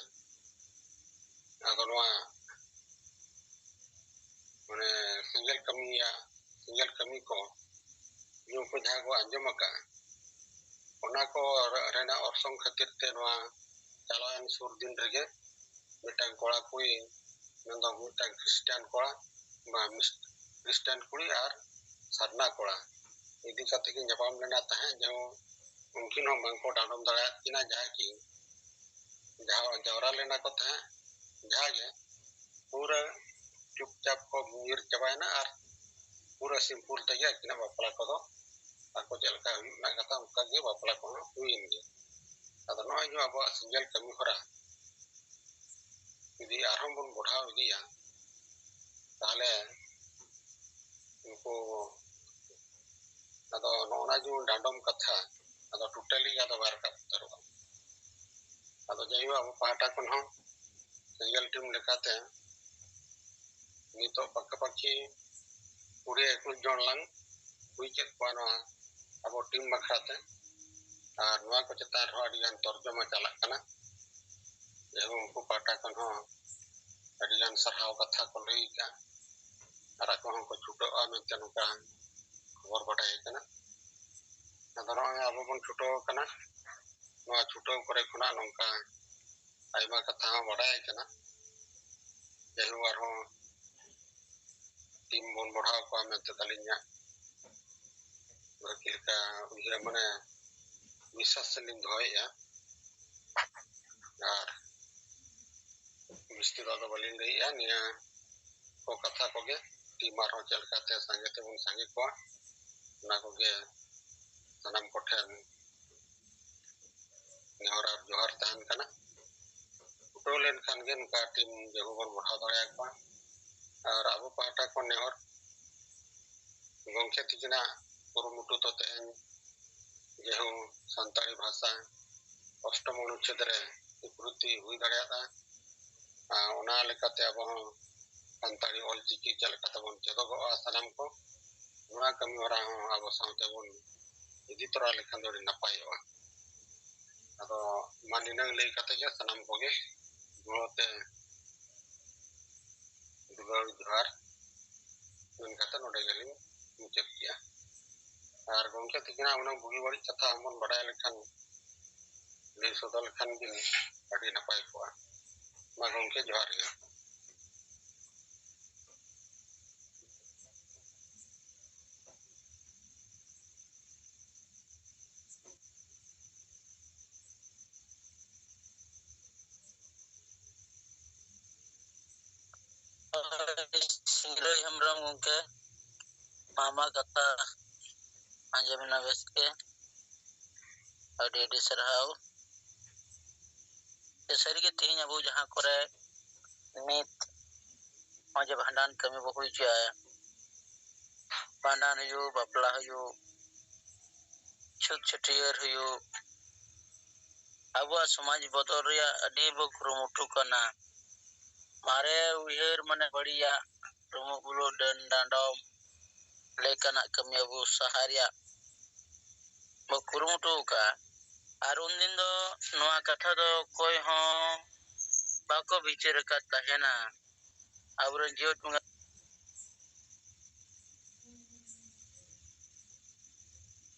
ᱟᱫᱚ ᱱᱚᱣᱟ ᱢᱟᱱᱮ ᱥᱮᱸᱜᱮᱞ ᱠᱟᱹᱢᱤᱭᱟᱜ, ᱥᱮᱸᱜᱮᱞ ᱠᱟᱹᱢᱤ ᱠᱚ ᱱᱩᱠᱩ ᱡᱟᱦᱟᱸ ᱠᱚ ᱟᱸᱡᱚᱢ ᱟᱠᱟᱫᱼᱟ, ᱚᱱᱟ ᱠᱚ ᱨᱮᱱᱟᱜ ᱚᱨᱥᱚᱝ ᱠᱷᱟᱹᱛᱤᱨ ᱛᱮ ᱱᱚᱣᱟ ᱪᱟᱞᱟᱣᱮᱱ ᱥᱩᱨ ᱫᱤᱱ ᱨᱮᱜᱮ ᱢᱤᱫᱴᱟᱝ ᱠᱚᱲᱟ ᱠᱩᱲᱤ, ᱢᱮᱱᱫᱚ ᱢᱤᱫᱴᱟᱝ ᱠᱷᱨᱤᱥᱴᱟᱱ ᱠᱚᱲᱟ, ᱵᱟ, ᱢᱤᱥ-, ᱠᱷᱨᱤᱥᱴᱟᱱ ᱠᱩᱲᱤ ᱟᱨ ᱥᱟᱨᱱᱟ ᱠᱚᱲᱟ ᱤᱫᱤ ᱠᱟᱛᱮ ᱠᱤᱱ ᱧᱟᱯᱟᱢ ᱞᱮᱱᱟ ᱛᱟᱦᱮᱸᱫ, ᱡᱮ ᱩᱱᱠᱤᱱ ᱦᱚᱸ ᱵᱟᱝᱠᱚ ᱰᱟᱸᱰᱚᱢ ᱫᱟᱲᱮᱭᱟᱫ ᱠᱤᱱᱟ, ᱡᱟᱦᱟᱸ ᱠᱤᱱ ᱡᱟᱦᱟᱸ ᱡᱟᱣᱨᱟ ᱞᱮᱱᱟ ᱠᱚ ᱛᱟᱦᱮᱸᱫ, ᱡᱟᱦᱟᱸ ᱜᱮ ᱯᱩᱨᱟᱹ ᱪᱩᱯᱪᱟᱯ ᱠᱚ ᱧᱤᱨ ᱪᱟᱵᱟᱭᱮᱱᱟ ᱟᱨ ᱯᱩᱨᱟᱹ simple ᱛᱮᱜᱮ ᱟᱹᱠᱤᱱᱟᱜ ᱵᱟᱯᱞᱟ ᱠᱚᱫᱚ ᱟᱠᱚ ᱪᱮᱫ ᱞᱮᱠᱟ ᱦᱩᱭᱩᱜ ᱨᱮᱱᱟᱜ ᱠᱟᱛᱷᱟ, ᱚᱱᱠᱟ ᱜᱮ ᱵᱟᱯᱞᱟ ᱠᱚᱦᱚᱸ ᱦᱩᱭᱮᱱ ᱜᱮᱭᱟ᱾ ᱟᱫᱚ ᱱᱚᱜᱼᱚᱭ ᱡᱮ ᱟᱵᱚᱣᱟᱜ ᱥᱮᱸᱜᱮᱞ ᱠᱟᱹᱢᱤ ᱦᱚᱨᱟ ᱡᱩᱫᱤ ᱟᱨᱦᱚᱸ ᱵᱚᱱ ᱵᱚᱲᱦᱟᱣ ᱤᱫᱤᱭᱟ, ᱛᱟᱦᱚᱞᱮ ᱩᱱᱠᱩ, ᱟᱫᱚ ᱱᱚᱜᱼᱚ ᱱᱟ ᱡᱮ ᱰᱟᱸᱰᱚᱢ ᱠᱟᱛᱷᱟ, ᱟᱫᱚ totally ᱟᱫᱚ ᱵᱟᱭ ᱨᱟᱠᱟᱵ ᱩᱛᱟᱹᱨᱚᱜᱼᱟ᱾ ᱟᱫᱚ ᱡᱟᱭᱦᱳᱠ, ᱟᱵᱚ ᱯᱟᱦᱴᱟ ᱠᱷᱚᱱ ᱦᱚᱸ ᱥᱮᱸᱜᱮᱞ team ᱞᱮᱠᱟᱛᱮ ᱱᱤᱛᱚᱜ ᱯᱟᱠᱟᱯᱟᱠᱤ ᱠᱩᱲᱤ ᱮᱠᱩᱥ ᱡᱚᱱ ᱞᱟᱝ ᱦᱩᱭ ᱠᱮᱫ ᱠᱚᱣᱟ ᱱᱚᱣᱟ ᱟᱵᱚ team ᱵᱟᱠᱷᱨᱟᱛᱮ᱾ ᱟᱨ ᱱᱚᱣᱟ ᱠᱚ ᱪᱮᱛᱟᱱ ᱨᱮᱦᱚᱸ ᱟᱹᱰᱤᱜᱟᱱ ᱛᱚᱨᱡᱚᱢᱟ ᱪᱟᱞᱟᱜ ᱠᱟᱱᱟ᱾ ᱡᱟᱭᱦᱳᱠ, ᱩᱱᱠᱩ ᱯᱟᱦᱴᱟ ᱠᱷᱚᱱ ᱦᱚᱸ ᱟᱹᱰᱤᱜᱟᱱ ᱥᱟᱨᱦᱟᱣ ᱠᱟᱛᱷᱟ ᱠᱚ ᱞᱟᱹᱭ ᱠᱟᱜᱼᱟ ᱟᱨ ᱟᱠᱚ ᱦᱚᱸᱠᱚ ᱪᱷᱩᱴᱟᱹᱜᱼᱟ ᱢᱮᱱᱛᱮ ᱱᱚᱝᱠᱟ ᱠᱷᱚᱵᱚᱨ ᱵᱟᱰᱟᱭ ᱠᱟᱱᱟ᱾ ᱟᱫᱚ ᱱᱚᱜᱼᱚᱭ ᱟᱵᱚ ᱵᱚᱱ ᱪᱷᱩᱴᱟᱹᱣ ᱠᱟᱱᱟ, ᱱᱚᱣᱟ ᱪᱷᱩᱴᱟᱹᱣ ᱠᱚᱨᱮ ᱠᱷᱚᱱᱟᱜ ᱱᱚᱝᱠᱟ ᱟᱭᱢᱟ ᱠᱟᱛᱷᱟ ᱦᱚᱸ ᱵᱟᱰᱟᱭ ᱠᱟᱱᱟ᱾ ᱡᱟᱭᱦᱳᱠ, ᱟᱨᱦᱚᱸ team ᱵᱚᱱ ᱵᱟᱲᱦᱟᱣ ᱠᱚᱣᱟ ᱢᱮᱱᱛᱮ ᱟᱹᱞᱤᱧᱟᱜ ᱵᱷᱟᱹᱜᱤ ᱞᱮᱠᱟ ᱩᱭᱦᱟᱹᱨ, ᱢᱟᱱᱮ, ᱵᱤᱥᱥᱟᱥ ᱞᱤᱧ ᱫᱚᱦᱚᱭᱮᱫᱼᱟ᱾ ᱟᱨ ᱵᱤᱥᱛᱤ ᱫᱚ ᱟᱫᱚ ᱵᱟᱹᱞᱤᱧ ᱞᱟᱹᱭᱮᱫᱼᱟ, ᱱᱤᱭᱟᱹ ᱠᱚ ᱠᱟᱛᱷᱟ ᱠᱚᱜᱮ᱾ Team ᱟᱨᱦᱚᱸ ᱪᱮᱫ ᱞᱮᱠᱟᱛᱮ ᱥᱟᱸᱜᱮ ᱛᱮᱵᱚᱱ ᱥᱟᱸᱜᱮ ᱠᱚᱣᱟ, ᱚᱱᱟ ᱠᱚᱜᱮ ᱥᱟᱱᱟᱢ ᱠᱚᱴᱷᱮᱱ ᱱᱮᱦᱚᱨ ᱟᱨ ᱡᱚᱦᱟᱨ ᱛᱟᱦᱮᱱ ᱠᱟᱱᱟ᱾ ᱩᱴᱷᱟᱹᱣ ᱞᱮᱱᱠᱷᱟᱱ ᱜᱮ ᱱᱚᱝᱠᱟ team ᱡᱟᱹᱨᱩᱲ ᱵᱚᱱ ᱵᱟᱲᱦᱟᱣ ᱫᱟᱲᱮᱭᱟᱠᱚᱣᱟ᱾ ᱟᱨ ᱟᱵᱚ ᱯᱟᱦᱴᱟ ᱠᱷᱚᱱ ᱱᱮᱦᱚᱨ, ᱜᱚᱢᱠᱮ ᱛᱤᱠᱤᱱᱟᱜ ᱠᱩᱨᱩᱢᱩᱴᱩ ᱫᱚ ᱛᱮᱦᱮᱧ ᱡᱮᱦᱩ ᱥᱟᱱᱛᱟᱲᱤ ᱵᱷᱟᱥᱟ ᱚᱥᱴᱚᱢ ᱚᱱᱩᱪᱪᱷᱮᱫ ᱨᱮ ᱥᱤᱠᱨᱤᱛᱤ ᱦᱩᱭ ᱫᱟᱲᱮᱭᱟᱜᱼᱟ᱾ ᱟᱨ ᱚᱱᱟ ᱞᱮᱠᱟᱛᱮ ᱟᱵᱚ ᱦᱚᱸ ᱥᱟᱱᱛᱟᱲᱤ ᱚᱞᱪᱤᱠᱤ ᱪᱮᱫ ᱞᱮᱠᱟ ᱛᱮᱵᱚᱱ ᱪᱮᱫᱚᱜᱚᱜᱼᱟ ᱥᱟᱱᱟᱢ ᱠᱚ, ᱱᱚᱣᱟ ᱠᱟᱹᱢᱤ ᱦᱚᱨᱟ ᱦᱚᱸ ᱟᱵᱚ ᱥᱟᱶᱛᱮ ᱵᱚᱱ ᱤᱫᱤ ᱛᱚᱨᱟ ᱞᱮᱠᱷᱟᱱ ᱫᱚ ᱟᱹᱰᱤ ᱱᱟᱯᱟᱭᱚᱜᱼᱟ᱾ ᱟᱫᱚ ᱢᱟ ᱱᱤᱱᱟᱹᱝ ᱞᱟᱹᱭ ᱠᱟᱛᱮ ᱜᱮ ᱥᱟᱱᱟᱢ ᱠᱚᱜᱮ ᱜᱚᱲᱚ ᱛᱮ ᱫᱩᱞᱟᱹᱲ ᱡᱚᱦᱟᱨ ᱢᱮᱱ ᱠᱟᱛᱮ ᱱᱚᱰᱮ ᱜᱮᱞᱤᱧ ᱢᱩᱪᱟᱹᱫ ᱠᱮᱜᱼᱟ᱾ ᱟᱨ ᱜᱚᱢᱠᱮ ᱛᱤᱠᱤᱱᱟᱜ ᱚᱱᱟ ᱵᱩᱜᱤ ᱵᱟᱹᱲᱤᱡ ᱠᱟᱛᱷᱟ ᱦᱚᱸᱵᱚᱱ ᱵᱟᱰᱟᱭ ᱞᱮᱠᱷᱟᱱ ᱞᱟᱹᱭ ᱥᱚᱫᱚᱨ ᱞᱮᱠᱷᱟᱱ ᱵᱤᱱ ᱟᱹᱰᱤ ᱱᱟᱯᱟᱭ ᱠᱚᱜᱼᱟ᱾ ᱢᱟ ᱜᱚᱢᱠᱮ, ᱡᱚᱦᱟᱨ ᱜᱮ᱾ ᱥᱤᱝᱨᱟᱹᱭ ᱦᱮᱢᱵᱨᱚᱢ ᱜᱚᱢᱠᱮ, ᱢᱟᱢᱟ ᱠᱟᱛᱷᱟ ᱟᱸᱡᱚᱢᱮᱱᱟ ᱵᱮᱥ ᱜᱮ, ᱟᱹᱰᱤ ᱟᱹᱰᱤ ᱥᱟᱨᱦᱟᱣ᱾ ᱥᱟᱹᱨᱤᱜᱮ ᱛᱮᱦᱮᱧ ᱟᱵᱚ ᱡᱟᱦᱟᱸ ᱠᱚᱨᱮ ᱱᱤᱛ ᱱᱚᱜᱼᱚᱭ ᱡᱮ ᱵᱷᱟᱸᱰᱟᱱ ᱠᱟᱹᱢᱤ ᱵᱚ ᱦᱩᱭ ᱦᱚᱪᱚᱭᱟ, ᱵᱷᱟᱸᱰᱟᱱ ᱦᱩᱭᱩᱜ, ᱵᱟᱯᱞᱟ ᱦᱩᱭᱩᱜ, ᱪᱷᱩᱛ ᱪᱷᱟᱹᱴᱭᱟᱹᱨ ᱦᱩᱭᱩᱜ, ᱟᱵᱚᱣᱟᱜ ᱥᱚᱢᱟᱡᱽ ᱵᱚᱫᱚᱞ ᱨᱮᱭᱟᱜ ᱟᱹᱰᱤ ᱵᱚ ᱠᱩᱨᱩᱢᱩᱴᱩ ᱠᱟᱱᱟ᱾ ᱢᱟᱨᱮ ᱩᱭᱦᱟᱹᱨ ᱢᱟᱱᱮ ᱵᱟᱹᱲᱤᱡᱟᱜ, ᱰᱩᱢᱵᱩᱜ ᱵᱩᱞᱩᱜ, ᱰᱟᱹᱱ ᱰᱟᱸᱰᱚᱢ ᱞᱮᱠᱟᱱᱟᱜ ᱠᱟᱹᱢᱤ ᱟᱵᱚ ᱥᱟᱦᱟ ᱨᱮᱭᱟᱜ ᱵᱚ ᱠᱩᱨᱩᱢᱩᱴᱩ ᱟᱠᱟᱫᱼᱟ᱾ ᱟᱨ ᱩᱱᱫᱤᱱ ᱫᱚ ᱱᱚᱣᱟ ᱠᱟᱛᱷᱟ ᱫᱚ ᱚᱠᱚᱭ ᱦᱚᱸ ᱵᱟᱠᱚ ᱵᱤᱪᱟᱹᱨ ᱟᱠᱟᱫ ᱛᱟᱦᱮᱱᱟ᱾ ᱟᱵᱚᱨᱮᱱ ᱡᱤᱭᱚᱱ ᱵᱚᱸᱜᱟ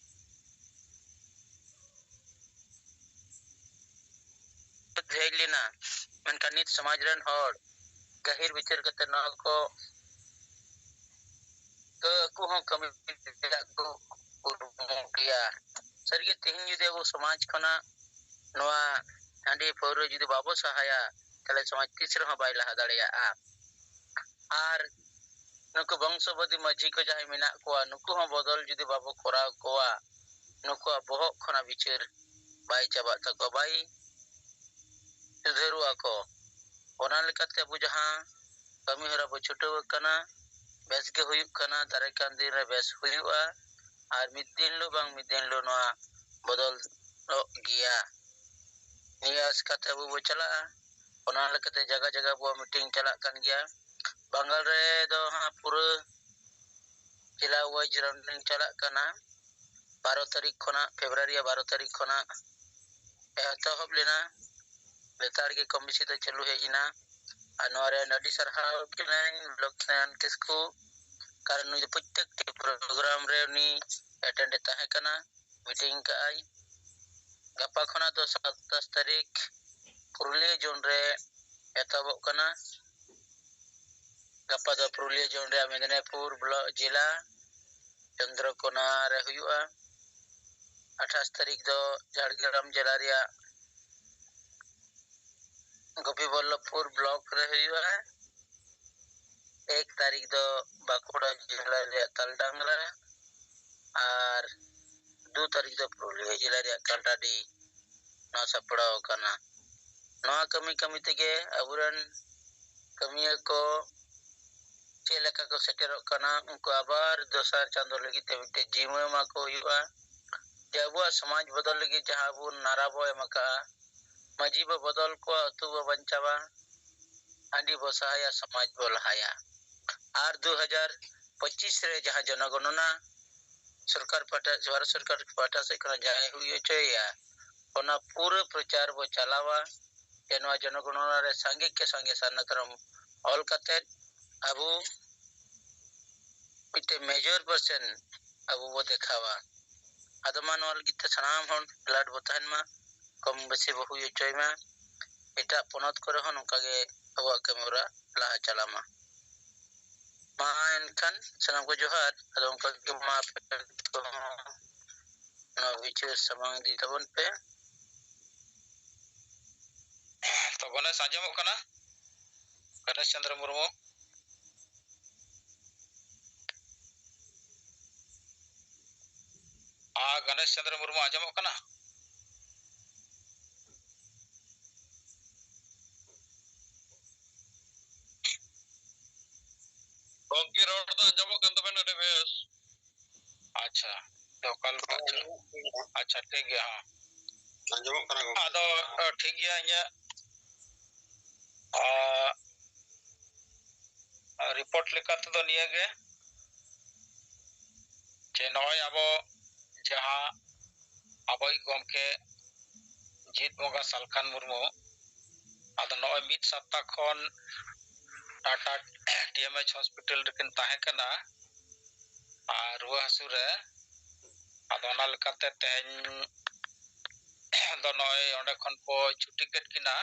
ᱦᱮᱡ ᱞᱮᱱᱟ, ᱢᱮᱱᱠᱷᱟᱱ ᱱᱤᱛ ᱥᱚᱢᱟᱡᱽ ᱨᱮᱱ ᱦᱚᱲ ᱜᱟᱹᱦᱤᱨ ᱵᱤᱪᱟᱹᱨ ᱠᱟᱛᱮ ᱱᱚᱣᱟ ᱠᱚ ᱛᱚ ᱟᱠᱚ ᱦᱚᱸ ᱠᱟᱹᱢᱤ ᱨᱮᱭᱟᱜ ᱠᱚ ᱠᱩᱨᱩᱢᱩᱴᱩᱭᱟ᱾ ᱥᱟᱹᱨᱤᱜᱮ ᱛᱮᱦᱮᱧ ᱡᱩᱫᱤ ᱟᱵᱚ ᱥᱚᱢᱟᱡᱽ ᱠᱷᱚᱱᱟᱜ ᱱᱚᱣᱟ ᱦᱟᱺᱰᱤ ᱯᱟᱹᱣᱨᱟᱹ ᱡᱩᱫᱤ ᱵᱟᱵᱚ ᱥᱟᱦᱟᱭᱟ, ᱛᱟᱦᱚᱞᱮ ᱥᱚᱢᱟᱡᱽ ᱛᱤᱥ ᱨᱮᱦᱚᱸ ᱵᱟᱭ ᱞᱟᱦᱟ ᱫᱟᱲᱮᱭᱟᱜᱼᱟ᱾ ᱟᱨ ᱱᱩᱠᱩ ᱵᱚᱝᱥᱚᱵᱚᱫᱤ ᱢᱟᱹᱡᱷᱤ ᱠᱚ ᱡᱟᱦᱟᱸᱭ ᱢᱮᱱᱟᱜ ᱠᱚᱣᱟ, ᱱᱩᱠᱩ ᱦᱚᱸ ᱵᱚᱫᱚᱞ ᱡᱩᱫᱤ ᱵᱟᱵᱚ ᱠᱚᱨᱟᱣ ᱠᱚᱣᱟ, ᱱᱩᱠᱩᱣᱟᱜ ᱵᱚᱦᱚᱜ ᱠᱷᱚᱱᱟᱜ ᱵᱤᱪᱟᱹᱨ ᱵᱟᱭ ᱪᱟᱵᱟᱜ ᱛᱟᱠᱚᱣᱟ, ᱵᱟᱭ ᱥᱩᱫᱷᱟᱹᱨᱚᱜᱼᱟ ᱠᱚ᱾ ᱚᱱᱟ ᱞᱮᱠᱟᱛᱮ ᱟᱵᱚ ᱡᱟᱦᱟᱸ ᱠᱟᱹᱢᱤ ᱦᱚᱨᱟ ᱵᱚ ᱪᱷᱩᱴᱟᱹᱣ ᱟᱠᱟᱱᱟ, ᱵᱮᱥ ᱜᱮ ᱦᱩᱭᱩᱜ ᱠᱟᱱᱟ, ᱫᱟᱨᱟᱭ ᱠᱟᱱ ᱫᱤᱱ ᱨᱮ ᱵᱮᱥ ᱦᱩᱭᱩᱜᱼᱟ᱾ ᱟᱨ ᱢᱤᱫ ᱫᱤᱱ ᱦᱤᱞᱳᱜ ᱵᱟᱝ ᱢᱤᱫ ᱫᱤᱱ ᱦᱤᱞᱳᱜ ᱱᱚᱣᱟ ᱵᱚᱫᱚᱞᱚᱜ ᱜᱮᱭᱟ᱾ ᱱᱤᱭᱟᱹ ᱟᱥ ᱠᱟᱛᱮ ᱟᱵᱚ ᱵᱚ ᱪᱟᱞᱟᱜᱼᱟ᱾ ᱚᱱᱟ ᱞᱮᱠᱟᱛᱮ ᱡᱟᱭᱜᱟ ᱡᱟᱭᱜᱟ ᱵᱚ ᱢᱤᱴᱤᱝ ᱪᱟᱞᱟᱜ ᱠᱟᱱ ᱜᱮᱭᱟ᱾ ᱵᱟᱝᱜᱟᱞ ᱨᱮ ᱫᱚ ᱦᱟᱸᱜ ᱯᱩᱨᱟᱹ ᱡᱮᱞᱟ ᱣᱟᱭᱤᱡᱽ ᱨᱟᱣᱩᱱᱰᱤᱝ ᱪᱟᱞᱟᱜ ᱠᱟᱱᱟ᱾ ᱵᱟᱨᱚ ᱛᱟᱹᱨᱤᱠᱷ ᱠᱷᱚᱱᱟᱜ, ᱯᱷᱮᱵᱽᱨᱩᱣᱟᱨᱤ ᱨᱮᱭᱟᱜ ᱵᱟᱨᱚ ᱛᱟᱹᱨᱤᱠᱷ ᱠᱷᱚᱱᱟᱜ ᱮᱛᱚᱦᱚᱵ ᱞᱮᱱᱟ᱾ ᱞᱮᱛᱟᱲ ᱜᱮ ᱠᱚᱢ ᱵᱮᱥᱤ ᱫᱚ ᱪᱟᱹᱞᱩ ᱦᱮᱡ ᱮᱱᱟ᱾ ᱟᱨ ᱱᱚᱣᱟ ᱨᱮ ᱟᱹᱰᱤ ᱥᱟᱨᱦᱟᱣ ᱠᱤᱱᱟᱹᱧ ᱵᱞᱚᱠ ᱠᱷᱚᱱ ᱠᱤᱥᱠᱩ, ᱠᱟᱨᱚᱱ ᱱᱩᱭ ᱫᱚ ᱯᱨᱚᱛᱛᱮᱠᱴᱤ ᱯᱨᱳᱜᱨᱟᱢ ᱨᱮ ᱩᱱᱤ ᱮᱴᱮᱱᱰ ᱮ ᱛᱟᱦᱮᱸ ᱠᱟᱱᱟ, ᱢᱤᱴᱤᱝ ᱠᱟᱜᱼᱟᱭ᱾ ᱜᱟᱯᱟ ᱠᱷᱚᱱᱟᱜ ᱫᱚ ᱥᱟᱛᱟᱥ ᱛᱟᱹᱨᱤᱠᱷ ᱯᱩᱨᱩᱞᱤᱭᱟᱹ ᱡᱳᱱ ᱨᱮ ᱮᱛᱚᱦᱚᱵᱚᱜ ᱠᱟᱱᱟ᱾ ᱜᱟᱯᱟ ᱫᱚ ᱯᱩᱨᱩᱞᱤᱭᱟᱹ ᱡᱳᱱ ᱨᱮᱭᱟᱜ ᱢᱮᱫᱽᱱᱤᱯᱩᱨ ᱵᱞᱚᱠ ᱡᱮᱞᱟ ᱪᱚᱱᱫᱨᱚᱠᱳᱱᱟ ᱨᱮ ᱦᱩᱭᱩᱜᱼᱟ᱾ ᱟᱴᱷᱟᱥ ᱛᱟᱹᱨᱤᱠᱷ ᱫᱚ ᱡᱷᱟᱲᱜᱨᱟᱢ ᱡᱮᱞᱟ ᱨᱮᱭᱟᱜ ᱜᱳᱯᱤᱵᱚᱞᱞᱚᱵᱷᱯᱩᱨ ᱵᱞᱚᱠ ᱨᱮ ᱦᱩᱭᱩᱜᱼᱟ᱾ ᱮᱠ ᱛᱟᱹᱨᱤᱠᱷ ᱫᱚ ᱵᱟᱸᱠᱩᱲᱟ ᱡᱮᱞᱟ ᱨᱮᱭᱟᱜ ᱛᱟᱞᱰᱟᱝᱨᱟ ᱟᱨ ᱫᱩ ᱛᱟᱹᱨᱤᱠᱷ ᱫᱚ ᱯᱩᱨᱩᱞᱤᱭᱟᱹ ᱡᱮᱞᱟ ᱨᱮᱭᱟᱜ ᱠᱟᱞᱰᱟᱰᱤ ᱱᱚᱣᱟ ᱥᱟᱯᱲᱟᱣ ᱟᱠᱟᱱᱟ᱾ ᱱᱚᱣᱟ ᱠᱟᱹᱢᱤ ᱠᱟᱹᱢᱤ ᱛᱮᱜᱮ ᱟᱵᱚᱨᱮᱱ ᱠᱟᱹᱢᱤᱭᱟᱹ ᱠᱚ ᱪᱮᱫ ᱞᱮᱠᱟ ᱠᱚ ᱥᱮᱴᱮᱨᱚᱜ ᱠᱟᱱᱟ, ᱩᱱᱠᱩ ᱟᱵᱟᱨ ᱫᱚᱥᱟᱨ ᱪᱟᱸᱫᱳ ᱞᱟᱹᱜᱤᱫ ᱛᱮ ᱢᱤᱫᱴᱮᱡ ᱡᱤᱢᱟᱹ ᱮᱢᱟ ᱠᱚ ᱦᱩᱭᱩᱜᱼᱟ᱾ ᱡᱮ ᱟᱵᱚᱣᱟᱜ ᱥᱚᱢᱟᱡᱽ ᱵᱚᱫᱚᱞ ᱞᱟᱹᱜᱤᱫ ᱡᱟᱦᱟᱸ ᱟᱵᱚ ᱱᱟᱨᱟ ᱵᱚ ᱮᱢ ᱟᱠᱟᱫᱼᱟ, ᱢᱟᱹᱡᱷᱤ ᱵᱚ ᱵᱚᱫᱚᱞ ᱠᱚᱣᱟ, ᱟᱹᱛᱩ ᱵᱚ ᱵᱟᱧᱪᱟᱣᱟ, ᱦᱟᱺᱰᱤ ᱵᱚ ᱥᱟᱦᱟᱭᱟ, ᱥᱚᱢᱟᱡᱽ ᱵᱚ ᱞᱟᱦᱟᱭᱟ᱾ ᱟᱨ ᱫᱩ ᱦᱟᱡᱟᱨ ᱯᱚᱸᱪᱤᱥ ᱨᱮ ᱡᱟᱦᱟᱸ ᱡᱚᱱᱚᱜᱚᱱᱚᱱᱟ ᱥᱚᱨᱠᱟᱨ ᱯᱟᱦᱴᱟ, ᱵᱷᱟᱨᱚᱛ ᱥᱚᱨᱠᱟᱨ ᱯᱟᱦᱴᱟ ᱥᱮᱫ ᱠᱷᱚᱱᱟᱜ ᱡᱟᱦᱟᱸᱭ ᱦᱩᱭ ᱦᱚᱪᱚᱭᱮᱭᱟ, ᱚᱱᱟ ᱯᱩᱨᱟᱹ ᱯᱨᱚᱪᱟᱨ ᱵᱚ ᱪᱟᱞᱟᱣᱟ᱾ ᱡᱮ ᱱᱚᱣᱟ ᱡᱚᱱᱚᱜᱚᱱᱚᱱᱟ ᱨᱮ ᱥᱟᱸᱜᱮ ᱠᱮ ᱥᱟᱸᱜᱮ ᱥᱟᱨᱱᱟ ᱫᱷᱚᱨᱚᱢ ᱚᱞ ᱠᱟᱛᱮᱫ ᱟᱵᱚ ᱢᱤᱫᱴᱮᱱ ᱢᱮᱡᱚᱨ ᱯᱟᱨᱥᱮᱱ ᱟᱵᱚ ᱵᱚ ᱫᱮᱠᱷᱟᱣᱟ᱾ ᱟᱫᱚ ᱢᱟ ᱱᱚᱣᱟ ᱞᱟᱹᱜᱤᱫ ᱛᱮ ᱥᱟᱱᱟᱢ ᱦᱚᱲ ᱮᱞᱟᱨᱴ ᱵᱚ ᱛᱟᱦᱮᱱ ᱢᱟ, ᱠᱚᱢ ᱵᱮᱥᱤ ᱵᱚ ᱦᱩᱭ ᱦᱚᱪᱚᱭ ᱢᱟ᱾ ᱮᱴᱟᱜ ᱯᱚᱱᱚᱛ ᱠᱚᱨᱮ ᱦᱚᱸ ᱱᱚᱝᱠᱟ ᱜᱮ ᱟᱵᱚᱣᱟᱜ ᱠᱟᱹᱢᱤ ᱦᱚᱨᱟ ᱞᱟᱦᱟ ᱪᱟᱞᱟᱜ ᱢᱟ᱾ ᱢᱟ ᱮᱱᱠᱷᱟᱱ ᱥᱟᱱᱟᱢ ᱠᱚ ᱡᱚᱦᱟᱨ᱾ ᱟᱫᱚ ᱚᱱᱠᱟ ᱜᱮ ᱢᱟ ᱟᱯᱮ ᱠᱚᱦᱚᱸ ᱱᱚᱣᱟ ᱵᱤᱪᱟᱹᱨ ᱥᱟᱢᱟᱝ ᱤᱫᱤ ᱛᱟᱵᱚᱱ ᱯᱮ᱾ ᱛᱚ ᱜᱚᱱᱮᱥ ᱟᱸᱡᱚᱢᱚᱜ ᱠᱟᱱᱟ? ᱜᱚᱱᱮᱥ ᱪᱚᱸᱫᱽᱨᱚ ᱢᱩᱨᱢᱩ᱾ ᱟᱨ ᱜᱚᱱᱮᱥ ᱪᱚᱸᱫᱽᱨᱚ ᱢᱩᱨᱢᱩ ᱟᱸᱡᱚᱢᱚᱜ ᱠᱟᱱᱟ? ᱜᱚᱢᱠᱮ, ᱨᱚᱲ ᱫᱚ ᱟᱸᱡᱚᱢᱚᱜ ᱠᱟᱱ ᱛᱟᱵᱮᱱᱟ ᱟᱹᱰᱤ ᱵᱮᱥ᱾ ᱟᱪᱪᱷᱟ, ᱫᱚ ᱚᱠᱟ ᱞᱮᱠᱟ? ᱟᱪᱪᱷᱟ, ᱴᱷᱤᱠ ᱜᱮᱭᱟ, ᱦᱚᱸ᱾ ᱟᱸᱡᱚᱢᱚᱜ ᱠᱟᱱᱟ ᱜᱚᱢᱠᱮ? ᱟᱫᱚ, ᱟ, ᱴᱷᱤᱠ ᱜᱮᱭᱟ, ᱤᱧᱟᱹᱜ, ᱟ, ᱨᱤᱯᱳᱨᱴ ᱞᱮᱠᱟ ᱛᱮᱫᱚ ᱱᱤᱭᱟᱹ ᱜᱮ, ᱡᱮ ᱱᱚᱜᱼᱚᱭ ᱟᱵᱚ ᱡᱟᱦᱟᱸ ᱟᱵᱚᱭᱤᱡ ᱜᱚᱢᱠᱮ ᱡᱤᱛ ᱵᱚᱸᱜᱟ ᱥᱟᱞᱠᱷᱟᱱ ᱢᱩᱨᱢᱩ, ᱟᱫᱚ ᱱᱚᱜᱼᱚᱭ ᱢᱤᱫ ᱥᱟᱯᱛᱟ ᱠᱷᱚᱱ Tata T M H hospital ᱨᱮᱠᱤᱱ ᱛᱟᱦᱮᱸ ᱠᱟᱱᱟ ᱟᱨ ᱨᱩᱣᱟᱹ ᱦᱟᱹᱥᱩ ᱨᱮ᱾ ᱟᱫᱚ ᱚᱱᱟ ᱞᱮᱠᱟᱛᱮ ᱛᱮᱦᱮᱧ ᱫᱚ ᱱᱚᱜᱼᱚᱭ ᱚᱸᱰᱮ ᱠᱷᱚᱱ ᱠᱚ ᱪᱷᱩᱴᱤ ᱠᱮᱫ ᱠᱤᱱᱟ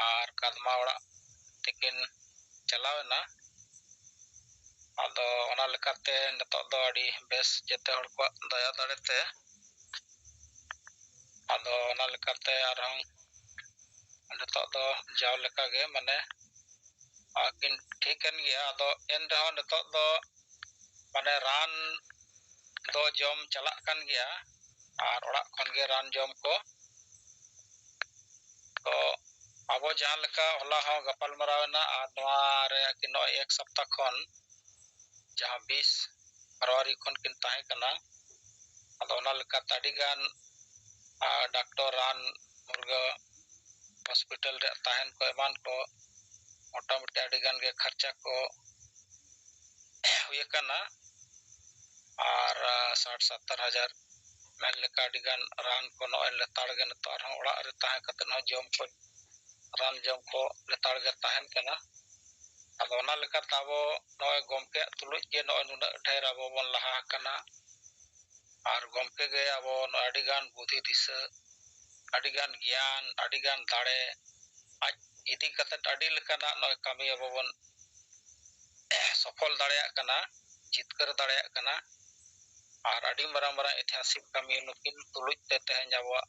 ᱟᱨ ᱠᱟᱫᱢᱟ ᱚᱲᱟᱜ ᱛᱮᱠᱤᱱ ᱪᱟᱞᱟᱣ ᱮᱱᱟ᱾ ᱟᱫᱚ ᱚᱱᱟ ᱞᱮᱠᱟᱛᱮ ᱱᱤᱛᱚᱜ ᱫᱚ ᱟᱹᱰᱤ ᱵᱮᱥ ᱡᱮᱛᱮ ᱦᱚᱲ ᱠᱚᱣᱟᱜ ᱫᱟᱭᱟ ᱫᱟᱲᱮ ᱛᱮ᱾ ᱟᱫᱚ ᱚᱱᱟ ᱞᱮᱠᱟᱛᱮ ᱟᱨᱦᱚᱸ ᱱᱤᱛᱚᱜ ᱫᱚ ᱡᱟᱣ ᱞᱮᱠᱟᱜᱮ, ᱢᱟᱱᱮ, ᱟᱹᱠᱤᱱ ᱴᱷᱤᱠ ᱠᱟᱱ ᱜᱮᱭᱟ᱾ ᱟᱫᱚ ᱮᱱ ᱨᱮᱦᱚᱸ ᱱᱤᱛᱚᱜ ᱫᱚ ᱢᱟᱱᱮ ᱨᱟᱱ ᱫᱚ ᱡᱚᱢ ᱪᱟᱞᱟᱜ ᱠᱟᱱ ᱜᱮᱭᱟ, ᱟᱨ ᱚᱲᱟᱜ ᱠᱷᱚᱱ ᱜᱮ ᱨᱟᱱ ᱡᱚᱢ ᱠᱚ᱾ ᱛᱚ ᱟᱵᱚ ᱡᱟᱦᱟᱸ ᱞᱮᱠᱟ ᱦᱚᱞᱟ ᱦᱚᱸ ᱜᱟᱯᱟᱞ ᱢᱟᱨᱟᱣ ᱮᱱᱟ, ᱟᱨ ᱱᱚᱣᱟ ᱨᱮ ᱟᱹᱠᱤᱱ ᱱᱚᱜᱼᱚᱭ ᱮᱠ ᱥᱚᱯᱛᱟ ᱠᱷᱚᱱ, ᱡᱟᱦᱟᱸ ᱵᱤᱥ ᱯᱷᱮᱵᱽᱨᱩᱣᱟᱨᱤ ᱠᱷᱚᱱ ᱠᱤᱱ ᱛᱟᱦᱮᱸ ᱠᱟᱱᱟ᱾ ᱟᱫᱚ ᱚᱱᱟ ᱞᱮᱠᱟᱛᱮ ᱟᱹᱰᱤ ᱜᱟᱱ, ᱟᱨ ᱰᱟᱠᱛᱚᱨ, ᱨᱟᱱ ᱢᱩᱨᱜᱟᱹ, ᱦᱚᱥᱯᱤᱴᱟᱞ ᱨᱮᱭᱟᱜ ᱛᱟᱦᱮᱱ ᱠᱚ ᱮᱢᱟᱱ ᱠᱚ ᱢᱚᱴᱟᱢᱩᱴᱤ ᱟᱹᱰᱤ ᱜᱟᱱ ᱜᱮ ᱠᱷᱚᱨᱪᱟ ᱠᱚ ᱦᱩᱭ ᱟᱠᱟᱱᱟ᱾ ᱟᱨ ᱥᱟᱴ ᱥᱚᱛᱛᱚᱨ ᱦᱟᱡᱟᱨ ᱢᱮᱱ ᱞᱮᱠᱟ ᱟᱹᱰᱤ ᱜᱟᱱ ᱨᱟᱱ ᱠᱚ ᱱᱚᱜᱼᱚᱭ ᱞᱮᱛᱟᱲ ᱜᱮ ᱱᱤᱛᱚᱜ ᱟᱨᱦᱚᱸ ᱚᱲᱟᱜ ᱨᱮ ᱛᱟᱦᱮᱸ ᱠᱟᱛᱮ ᱦᱚᱸ ᱡᱚᱢ ᱠᱚ, ᱨᱟᱱ ᱡᱚᱢ ᱠᱚ ᱞᱮᱛᱟᱲ ᱜᱮ ᱛᱟᱦᱮᱱ ᱠᱟᱱᱟ᱾ ᱟᱫᱚ ᱚᱱᱟ ᱞᱮᱠᱟᱛᱮ ᱟᱵᱚ ᱱᱚᱜᱼᱚᱭ ᱜᱚᱢᱠᱮᱭᱟᱜ ᱛᱩᱞᱩᱡ ᱜᱮ ᱱᱚᱜᱼᱚᱭ ᱱᱩᱱᱟᱹᱜ ᱰᱷᱮᱨ ᱟᱵᱚ ᱵᱚᱱ ᱞᱟᱦᱟ ᱟᱠᱟᱱᱟ᱾ ᱟᱨ ᱜᱚᱢᱠᱮ ᱜᱮ ᱟᱵᱚ ᱱᱚᱜᱼᱚᱭ ᱟᱹᱰᱤ ᱜᱟᱱ ᱵᱩᱫᱷᱤ ᱫᱤᱥᱟᱹ, ᱟᱹᱰᱤ ᱜᱟᱱ ᱜᱮᱭᱟᱱ, ᱟᱹᱰᱤ ᱜᱟᱱ ᱫᱟᱲᱮ, ᱟᱡ ᱤᱫᱤ ᱠᱟᱛᱮ ᱟᱹᱰᱤ ᱞᱮᱠᱟᱱᱟᱜ ᱱᱚᱜᱼᱚᱭ ᱠᱟᱹᱢᱤ ᱟᱵᱚ ᱵᱚᱱ ᱥᱚᱯᱷᱚᱞ ᱫᱟᱲᱮᱭᱟᱜ ᱠᱟᱱᱟ, ᱡᱤᱛᱠᱟᱹᱨ ᱫᱟᱲᱮᱭᱟᱜ ᱠᱟᱱᱟ᱾ ᱟᱨ ᱟᱹᱰᱤ ᱢᱟᱨᱟᱝ ᱢᱟᱨᱟᱝ ᱤᱛᱤᱦᱟᱥᱤᱠ ᱠᱟᱹᱢᱤ ᱱᱩᱠᱤᱱ ᱛᱩᱞᱩᱡ ᱛᱮ ᱛᱮᱦᱮᱧ ᱟᱵᱚᱣᱟᱜ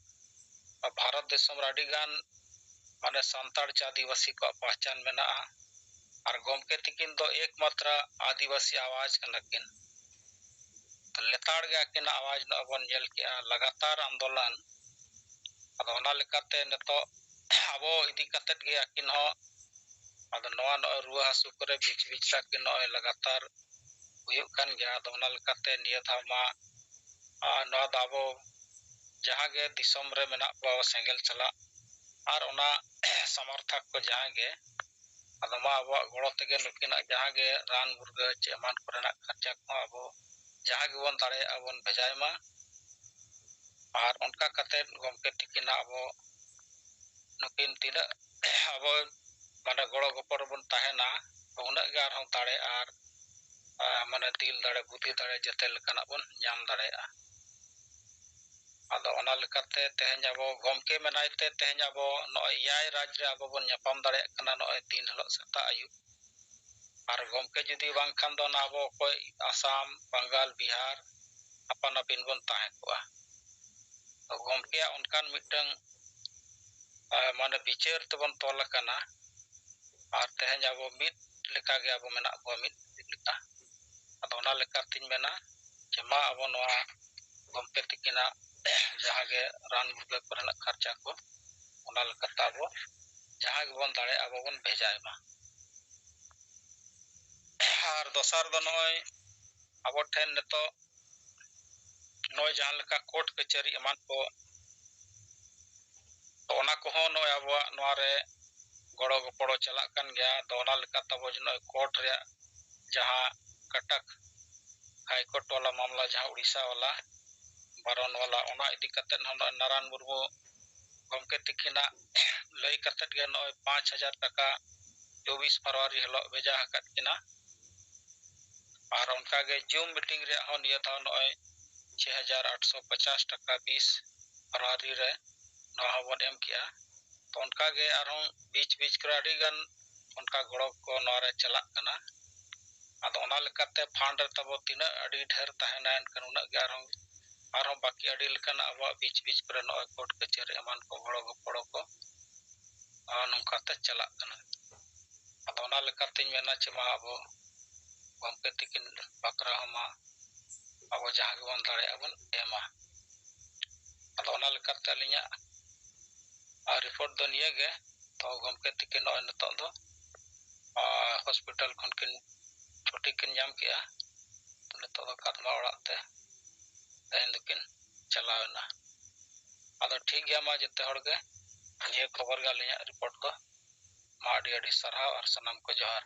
ᱵᱷᱟᱨᱚᱛ ᱫᱤᱥᱚᱢ ᱨᱮ ᱟᱹᱰᱤ ᱜᱟᱱ ᱢᱟᱱᱮ ᱥᱟᱱᱛᱟᱲ ᱪᱮ ᱟᱹᱫᱤᱵᱟᱹᱥᱤ ᱠᱚᱣᱟᱜ ᱯᱟᱦᱪᱟᱱ ᱢᱮᱱᱟᱜᱼᱟ᱾ ᱟᱨ ᱜᱚᱢᱠᱮ ᱛᱤᱠᱤᱱ ᱫᱚ ᱮᱠᱢᱟᱛᱨᱟ ᱟᱹᱫᱤᱵᱟᱹᱥᱤ ᱟᱣᱟᱡᱽ ᱠᱟᱱᱟ ᱠᱤᱱ᱾ ᱞᱮᱛᱟᱲ ᱜᱮ ᱟᱹᱠᱤᱱᱟᱜ ᱟᱣᱟᱡᱽ ᱱᱚᱜᱼᱚᱭ ᱵᱚᱱ ᱧᱮᱞ ᱠᱮᱜᱼᱟ, ᱞᱟᱜᱟᱛᱟᱨ ᱟᱱᱫᱳᱞᱚᱱ᱾ ᱟᱫᱚ ᱚᱱᱟ ᱞᱮᱠᱟᱛᱮ ᱱᱤᱛᱚᱜ ᱟᱵᱚ ᱤᱫᱤ ᱠᱟᱛᱮᱫ ᱜᱮ ᱟᱹᱠᱤᱱ ᱦᱚᱸ, ᱟᱫᱚ ᱱᱚᱣᱟ ᱱᱚᱜᱼᱚᱭ ᱨᱩᱣᱟᱹ ᱦᱟᱹᱥᱩ ᱠᱚᱨᱮ ᱵᱤᱪ ᱵᱤᱪ ᱛᱟᱹᱠᱤᱱ ᱱᱚᱜᱼᱚᱭ ᱞᱟᱜᱟᱛᱟᱨ ᱦᱩᱭᱩᱜ ᱠᱟᱱ ᱜᱮᱭᱟ᱾ ᱟᱫᱚ ᱚᱱᱟ ᱞᱮᱠᱟᱛᱮ ᱱᱤᱭᱟᱹ ᱫᱷᱟᱣ ᱢᱟ, ᱟᱨ ᱱᱚᱣᱟ ᱫᱚ ᱟᱵᱚ ᱡᱟᱦᱟᱸ ᱜᱮ ᱫᱤᱥᱚᱢ ᱨᱮ ᱢᱮᱱᱟᱜ ᱠᱚᱣᱟ ᱥᱮᱸᱜᱮᱞ ᱪᱟᱞᱟᱜ ᱟᱨ ᱚᱱᱟ ᱥᱚᱢᱚᱨᱛᱷᱚᱠ ᱠᱚ ᱡᱟᱦᱟᱸ ᱜᱮ, ᱟᱫᱚ ᱢᱟ ᱟᱵᱚᱣᱟᱜ ᱜᱚᱲᱚ ᱛᱮᱜᱮ ᱱᱩᱠᱤᱱᱟᱜ ᱡᱟᱦᱟᱸ ᱜᱮ ᱨᱟᱱ ᱢᱩᱨᱜᱟᱹ ᱪᱮ ᱮᱢᱟᱱ ᱠᱚᱨᱮᱱᱟᱜ ᱠᱷᱚᱨᱪᱟ ᱠᱚᱦᱚᱸ ᱟᱵᱚ ᱡᱟᱦᱟᱸ ᱜᱮᱵᱚᱱ ᱫᱟᱲᱮᱭᱟᱜᱼᱟ ᱵᱚᱱ ᱵᱷᱮᱡᱟᱭ ᱢᱟ᱾ ᱟᱨ ᱚᱱᱠᱟ ᱠᱟᱛᱮᱫ ᱜᱚᱢᱠᱮ ᱛᱤᱠᱤᱱᱟᱜ ᱟᱵᱚ ᱱᱩᱠᱤᱱ ᱛᱤᱱᱟᱹᱜ ᱟᱵᱚ ᱢᱟᱱᱮ ᱜᱚᱲᱚ ᱜᱚᱯᱚᱲ ᱨᱮᱵᱚᱱ ᱛᱟᱦᱮᱱᱟ, ᱩᱱᱟᱹᱜ ᱜᱮ ᱟᱨᱦᱚᱸ ᱫᱟᱲᱮ ᱟᱨ, ᱟᱨ ᱢᱟᱱᱮ ᱫᱤᱞ ᱫᱟᱲᱮ, ᱵᱩᱫᱷᱤ ᱫᱟᱲᱮ ᱡᱮᱛᱮ ᱞᱮᱠᱟᱱᱟᱜ ᱵᱚᱱ ᱧᱟᱢ ᱫᱟᱲᱮᱭᱟᱜᱼᱟ᱾ ᱟᱫᱚ ᱚᱱᱟ ᱞᱮᱠᱟᱛᱮ ᱛᱮᱦᱮᱧ ᱟᱵᱚ ᱜᱚᱢᱠᱮ ᱢᱮᱱᱟᱭ ᱛᱮ ᱛᱮᱦᱮᱧ ᱟᱵᱚ ᱱᱚᱜᱼᱚᱭ ᱮᱭᱟᱭ ᱨᱟᱡᱽ ᱨᱮ ᱟᱵᱚ ᱵᱚᱱ ᱧᱟᱯᱟᱢ ᱫᱟᱲᱮᱭᱟᱜ ᱠᱟᱱᱟ ᱱᱚᱜᱼᱚᱭ ᱫᱤᱱ ᱦᱤᱞᱳᱜ ᱥᱮᱛᱟᱜ ᱟᱹᱭᱩᱵ᱾ ᱟᱨ ᱜᱚᱢᱠᱮ ᱡᱩᱫᱤ ᱵᱟᱝᱠᱷᱟᱱ ᱫᱚ ᱚᱱᱟ ᱟᱵᱚ ᱚᱠᱚᱭ ᱟᱥᱟᱢ, ᱵᱟᱝᱜᱟᱞ, ᱵᱤᱦᱟᱨ ᱟᱯᱟᱱ ᱟᱹᱯᱤᱱ ᱵᱚᱱ ᱛᱟᱦᱮᱸ ᱠᱚᱜᱼᱟ᱾ ᱛᱚ ᱜᱚᱢᱠᱮᱭᱟᱜ ᱚᱱᱠᱟᱱ ᱢᱤᱫᱴᱟᱝ, ᱟᱨ ᱢᱟᱱᱮ ᱵᱤᱪᱟᱹᱨ ᱛᱮᱵᱚᱱ ᱛᱚᱞ ᱟᱠᱟᱱᱟ᱾ ᱟᱨ ᱛᱮᱦᱮᱧ ᱟᱵᱚ ᱢᱤᱫ ᱞᱮᱠᱟᱜᱮ ᱟᱵᱚ ᱢᱮᱱᱟᱜ ᱵᱚᱱᱟ, ᱢᱤᱫ ᱞᱮᱠᱟ᱾ ᱟᱫᱚ ᱚᱱᱟ ᱞᱮᱠᱟᱛᱤᱧ ᱢᱮᱱᱟ ᱡᱮ ᱢᱟ ᱟᱵᱚ ᱱᱚᱣᱟ ᱜᱚᱢᱠᱮ ᱛᱤᱠᱤᱱᱟᱜ ᱡᱟᱦᱟᱸ ᱜᱮ ᱨᱟᱱ ᱢᱩᱨᱜᱟᱹᱱ ᱠᱚᱨᱮᱱᱟᱜ ᱠᱷᱚᱨᱪᱟ ᱠᱚ ᱚᱱᱟ ᱞᱮᱠᱟᱛᱮ ᱟᱵᱚ ᱡᱟᱦᱟᱸ ᱜᱮᱵᱚᱱ ᱫᱟᱲᱮᱭᱟᱜᱼᱟ ᱟᱵᱚ ᱵᱚᱱ ᱵᱷᱮᱡᱟᱭ ᱢᱟ᱾ ᱟᱨ ᱫᱚᱥᱟᱨ ᱫᱚ ᱱᱚᱜᱼᱚᱭ ᱟᱵᱚ ᱴᱷᱮᱱ ᱱᱤᱛᱚᱜ ᱱᱚᱜᱼᱚᱭ ᱡᱟᱦᱟᱸ ᱞᱮᱠᱟ ᱠᱳᱨᱴ ᱠᱟᱹᱪᱷᱟᱹᱨᱤ ᱮᱢᱟᱱ ᱠᱚ, ᱛᱚ ᱚᱱᱟ ᱠᱚᱦᱚᱸ ᱱᱚᱜᱼᱚᱭ ᱟᱵᱚᱣᱟᱜ ᱱᱚᱣᱟ ᱨᱮ ᱜᱚᱲᱚ ᱜᱚᱯᱚᱲᱚ ᱪᱟᱞᱟᱜ ᱠᱟᱱ ᱜᱮᱭᱟ᱾ ᱟᱫᱚ ᱚᱱᱟ ᱞᱮᱠᱟᱛᱮ ᱟᱵᱚ ᱡᱮ ᱱᱚᱜᱼᱚᱭ ᱠᱳᱨᱴ ᱨᱮᱭᱟᱜ ᱡᱟᱦᱟᱸ ᱠᱟᱴᱟᱠ ᱦᱟᱭ ᱠᱳᱨᱴ ᱵᱟᱞᱟ ᱢᱟᱢᱞᱟ, ᱡᱟᱦᱟᱸ ᱩᱲᱤᱥᱥᱟ ᱵᱟᱞᱟ, ᱵᱟᱨᱚᱱ ᱵᱟᱞᱟ, ᱚᱱᱟ ᱤᱫᱤ ᱠᱟᱛᱮᱫ ᱦᱚᱸ ᱱᱚᱜᱼᱚᱭ ᱱᱟᱨᱟᱭᱚᱱ ᱢᱩᱨᱢᱩ ᱜᱚᱢᱠᱮ ᱛᱤᱠᱤᱱᱟᱜ ᱞᱟᱹᱭ ᱠᱟᱛᱮᱫ ᱜᱮ ᱱᱚᱜᱼᱚᱭ ᱯᱟᱸᱪ ᱦᱟᱡᱟᱨ ᱴᱟᱠᱟ ᱪᱚᱵᱵᱤᱥ ᱯᱷᱮᱵᱽᱨᱩᱣᱟᱨᱤ ᱦᱤᱞᱳᱜ ᱵᱷᱮᱡᱟ ᱟᱠᱟᱫ ᱠᱤᱱᱟ᱾ ᱟᱨ ᱚᱱᱠᱟᱜᱮ ᱡᱩᱢ ᱢᱤᱴᱤᱝ ᱨᱮᱭᱟᱜ ᱦᱚᱸ ᱱᱤᱭᱟᱹ ᱫᱷᱟᱣ ᱱᱚᱜᱼᱚᱭ ᱪᱷᱮ ᱦᱟᱡᱟᱨ ᱟᱴᱥᱚ ᱯᱚᱪᱟᱥ ᱴᱟᱠᱟ ᱵᱤᱥ ᱯᱷᱮᱵᱽᱨᱩᱣᱟᱨᱤ ᱨᱮ ᱱᱚᱣᱟ ᱦᱚᱸᱵᱚᱱ ᱮᱢ ᱠᱮᱜᱼᱟ᱾ ᱛᱚ ᱚᱱᱠᱟᱜᱮ ᱟᱨᱦᱚᱸ ᱵᱤᱪ ᱵᱤᱪ ᱠᱚᱨᱮ ᱟᱹᱰᱤᱜᱟᱱ ᱚᱱᱠᱟ ᱜᱚᱲᱚ ᱠᱚ ᱱᱚᱣᱟ ᱨᱮ ᱪᱟᱞᱟᱜ ᱠᱟᱱᱟ᱾ ᱟᱫᱚ ᱚᱱᱟ ᱞᱮᱠᱟᱛᱮ ᱯᱷᱟᱱᱰ ᱨᱮ ᱛᱟᱵᱚ ᱛᱤᱱᱟᱹᱜ ᱟᱹᱰᱤ ᱰᱷᱮᱨ ᱛᱟᱦᱮᱱᱟ, ᱮᱱᱠᱷᱟᱱ ᱩᱱᱟᱹᱜ ᱜᱮ ᱟᱨᱦᱚᱸ, ᱟᱨᱦᱚᱸ ᱵᱟᱹᱠᱤ ᱟᱹᱰᱤ ᱞᱮᱠᱟᱱᱟᱜ ᱟᱵᱚᱣᱟᱜ ᱵᱤᱪ ᱵᱤᱪ ᱠᱚᱨᱮ ᱱᱚᱜᱼᱚᱭ ᱠᱳᱨᱴ ᱠᱟᱹᱪᱷᱟᱹᱨᱤ ᱮᱢᱟᱱ ᱠᱚ ᱜᱚᱲᱚ ᱜᱚᱯᱚᱲᱚ ᱠᱚ, ᱟᱨ ᱱᱚᱝᱠᱟᱛᱮ ᱪᱟᱞᱟᱜ ᱠᱟᱱᱟ᱾ ᱟᱫᱚ ᱚᱱᱟ ᱞᱮᱠᱟᱛᱤᱧ ᱢᱮᱱᱟ ᱪᱮ ᱢᱟ ᱟᱵᱚ ᱜᱚᱢᱠᱮ ᱛᱤᱠᱤᱱ ᱵᱟᱠᱷᱨᱟ ᱦᱚᱸ ᱢᱟ ᱟᱵᱚ ᱡᱟᱦᱟᱸ ᱜᱮᱵᱚᱱ ᱫᱟᱲᱮᱭᱟᱜᱼᱟ ᱵᱚᱱ ᱮᱢᱟ᱾ ᱟᱫᱚ ᱚᱱᱟ ᱞᱮᱠᱟᱛᱮ ᱟᱹᱞᱤᱧᱟᱜ ᱟᱨ ᱨᱤᱯᱳᱨᱴ ᱫᱚ ᱱᱤᱭᱟᱹ ᱜᱮ᱾ ᱛᱚ ᱜᱚᱢᱠᱮ ᱛᱤᱠᱤᱱ ᱱᱚᱜᱼᱚᱭ ᱱᱤᱛᱚᱜ ᱫᱚ ᱦᱚᱥᱯᱤᱴᱟᱞ ᱠᱷᱚᱱ ᱠᱤᱱ ᱪᱷᱩᱴᱤ ᱠᱤᱱ ᱧᱟᱢ ᱠᱮᱜᱼᱟ᱾ ᱛᱚ ᱱᱤᱛᱚᱜ ᱫᱚ ᱠᱟᱫᱢᱟ ᱚᱲᱟᱜ ᱛᱮ ᱛᱮᱦᱮᱧ ᱫᱚᱠᱤᱱ ᱪᱟᱞᱟᱣ ᱮᱱᱟ᱾ ᱟᱫᱚ ᱴᱷᱤᱠ ᱜᱮᱭᱟ, ᱢᱟ ᱡᱚᱛᱚ ᱦᱚᱲ ᱜᱮ ᱱᱤᱭᱟᱹ ᱠᱷᱚᱵᱚᱨ ᱜᱮ ᱟᱹᱞᱤᱧᱟᱜ ᱨᱤᱯᱳᱨᱴ ᱫᱚ᱾ ᱢᱟ ᱟᱹᱰᱤ ᱟᱹᱰᱤ ᱥᱟᱨᱦᱟᱣ ᱟᱨ ᱥᱟᱱᱟᱢ ᱠᱚ ᱡᱚᱦᱟᱨ᱾